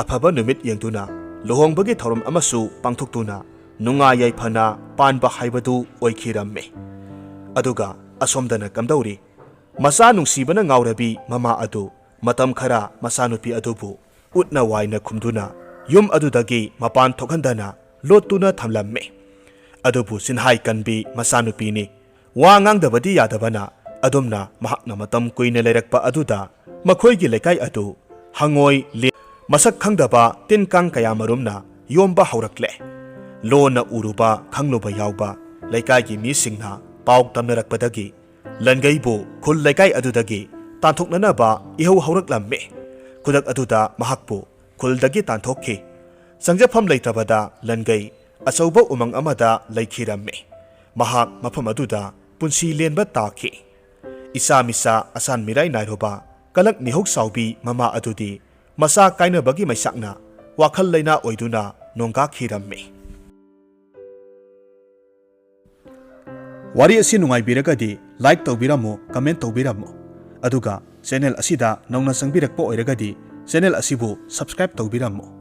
ꯑꯐꯕ ꯅꯨꯃꯤꯠ ꯌꯦꯡꯗꯨꯅ ꯂꯨꯍꯣꯡꯕꯒꯤ ꯊꯧꯔꯝ ꯑꯃꯁꯨ ꯄꯥꯡꯊꯣꯛꯇꯨꯅ ꯅꯨꯡꯉꯥꯏ ꯌꯥꯏꯐꯅ ꯄꯥꯟꯕ ꯍꯥꯏꯕꯗꯨ ꯑꯣꯏꯈꯤꯔꯝꯃꯤ꯫ ꯑꯗꯨꯒ ꯑꯁꯣꯝꯗꯅ ꯀꯝꯗꯧꯔꯤ? ꯃꯆꯥ ꯅꯨꯡꯁꯤꯕꯅ ꯉꯥꯎꯔꯕꯤ ꯃꯃꯥ ꯑꯗꯨ ꯃꯇꯝ ꯈꯔ ꯃꯆꯥꯅꯨꯄꯤ ꯑꯗꯨꯕꯨ ꯎꯠꯅ ꯋꯥꯏꯅ ꯈꯨꯝꯗꯨꯅ ꯌꯨꯝ ꯑꯗꯨꯗꯒꯤ ꯃꯄꯥꯟ ꯊꯣꯛꯍꯟꯗꯅ ꯂꯣꯠꯇꯨꯅ ꯊꯝꯂꯝꯃꯤ꯫ ꯑꯗꯨꯕꯨ ꯆꯤꯟꯍꯥꯏ ꯀꯟꯕꯤ ꯃꯆꯥꯅꯨꯄꯤꯅꯤ꯫ ꯋꯥ ꯉꯥꯡꯗꯕꯗꯤ ꯌꯥꯗꯕꯅ ꯑꯗꯨꯝꯅ ꯃꯍꯥꯛꯅ ꯃꯇꯝ ꯀꯨꯏꯅ ꯂꯩꯔꯛꯄ ꯑꯗꯨꯗ ꯃꯈꯣꯏꯒꯤ ꯂꯩꯀꯥꯏ ꯑꯗꯨ ꯍꯪꯉꯣꯏ ꯂꯦ-, ꯃꯁꯛ ꯈꯪꯗꯕ ꯇꯤꯟ ꯀꯥꯡ ꯀꯌꯥ ꯃꯔꯨꯝꯅ ꯌꯣꯝꯕ ꯍꯧꯔꯛꯂꯦ꯫ ꯂꯣꯟꯅ ꯎꯔꯨꯕ ꯈꯪꯂꯨꯕ ꯌꯥꯎꯕ ꯂꯩꯀꯥꯏꯒꯤ ꯃꯤꯁꯤꯡꯅ ꯄꯥꯎ ꯇꯝꯅꯔꯛꯄꯗꯒꯤ ꯂꯟꯒꯩꯕꯨ ꯈꯨꯜ ꯂꯩꯀꯥꯏ ꯑꯗꯨꯗꯒꯤ ꯇꯥꯟꯊꯣꯛꯅꯅꯕ ꯏꯍꯧ ꯍꯧꯔꯛꯂꯝꯃꯤ꯫ ꯈꯨꯗꯛ ꯑꯗꯨꯗ ꯃꯍꯥꯛꯄꯨ ꯈꯨꯜꯗꯒꯤ ꯇꯥꯟꯊꯣꯛꯈꯤ꯫ ꯆꯪꯖꯐꯝ ꯂꯩꯇ꯭ꯔꯕꯗ ꯂꯟꯒꯩ ꯑꯆꯧꯕ ꯎꯃꯪ ꯑꯃꯗ ꯂꯩꯈꯤꯔꯝꯃꯤ꯫ ꯃꯍꯥꯛ ꯃꯐꯝ ꯑꯗꯨꯗ ꯄꯨꯟꯁꯤ ꯂꯦꯟꯕ ꯇꯥꯈꯤ꯫ ꯏꯆꯥ ꯃꯤꯆꯥ ꯑꯁꯥꯟ ꯃꯤꯔꯥꯏ ꯅꯥꯏꯔꯨꯕ ꯀꯂꯛ ꯃꯤꯍꯧ ꯆꯥꯎꯕꯤ ꯃꯃꯥ ꯑꯗꯨꯗꯤ ꯃꯆꯥ ꯀꯥꯏꯅꯕꯒꯤ ꯃꯩꯁꯥꯛꯅ ꯋꯥꯈꯜ ꯂꯩꯅꯥ ꯑꯣꯏꯗꯨꯅ ꯅꯣꯡꯒꯥꯈꯤꯔꯝꯃꯤ꯫ ꯋꯥꯔꯤ ꯑꯁꯤ ꯅꯨꯡꯉꯥꯏꯕꯤꯔꯒꯗꯤ like ꯇꯧꯕꯤꯔꯝꯃꯨ, comment ꯇꯧꯕꯤꯔꯝꯃꯨ, ꯑꯗꯨꯒ channel ꯑꯁꯤꯗ ꯅꯧꯅ ꯆꯪꯕꯤꯔꯛꯄ ꯑꯣꯏꯔꯒꯗꯤ channel ꯑꯁꯤꯕꯨ subscribe ꯇꯧꯕꯤꯔꯝꯃꯨ꯫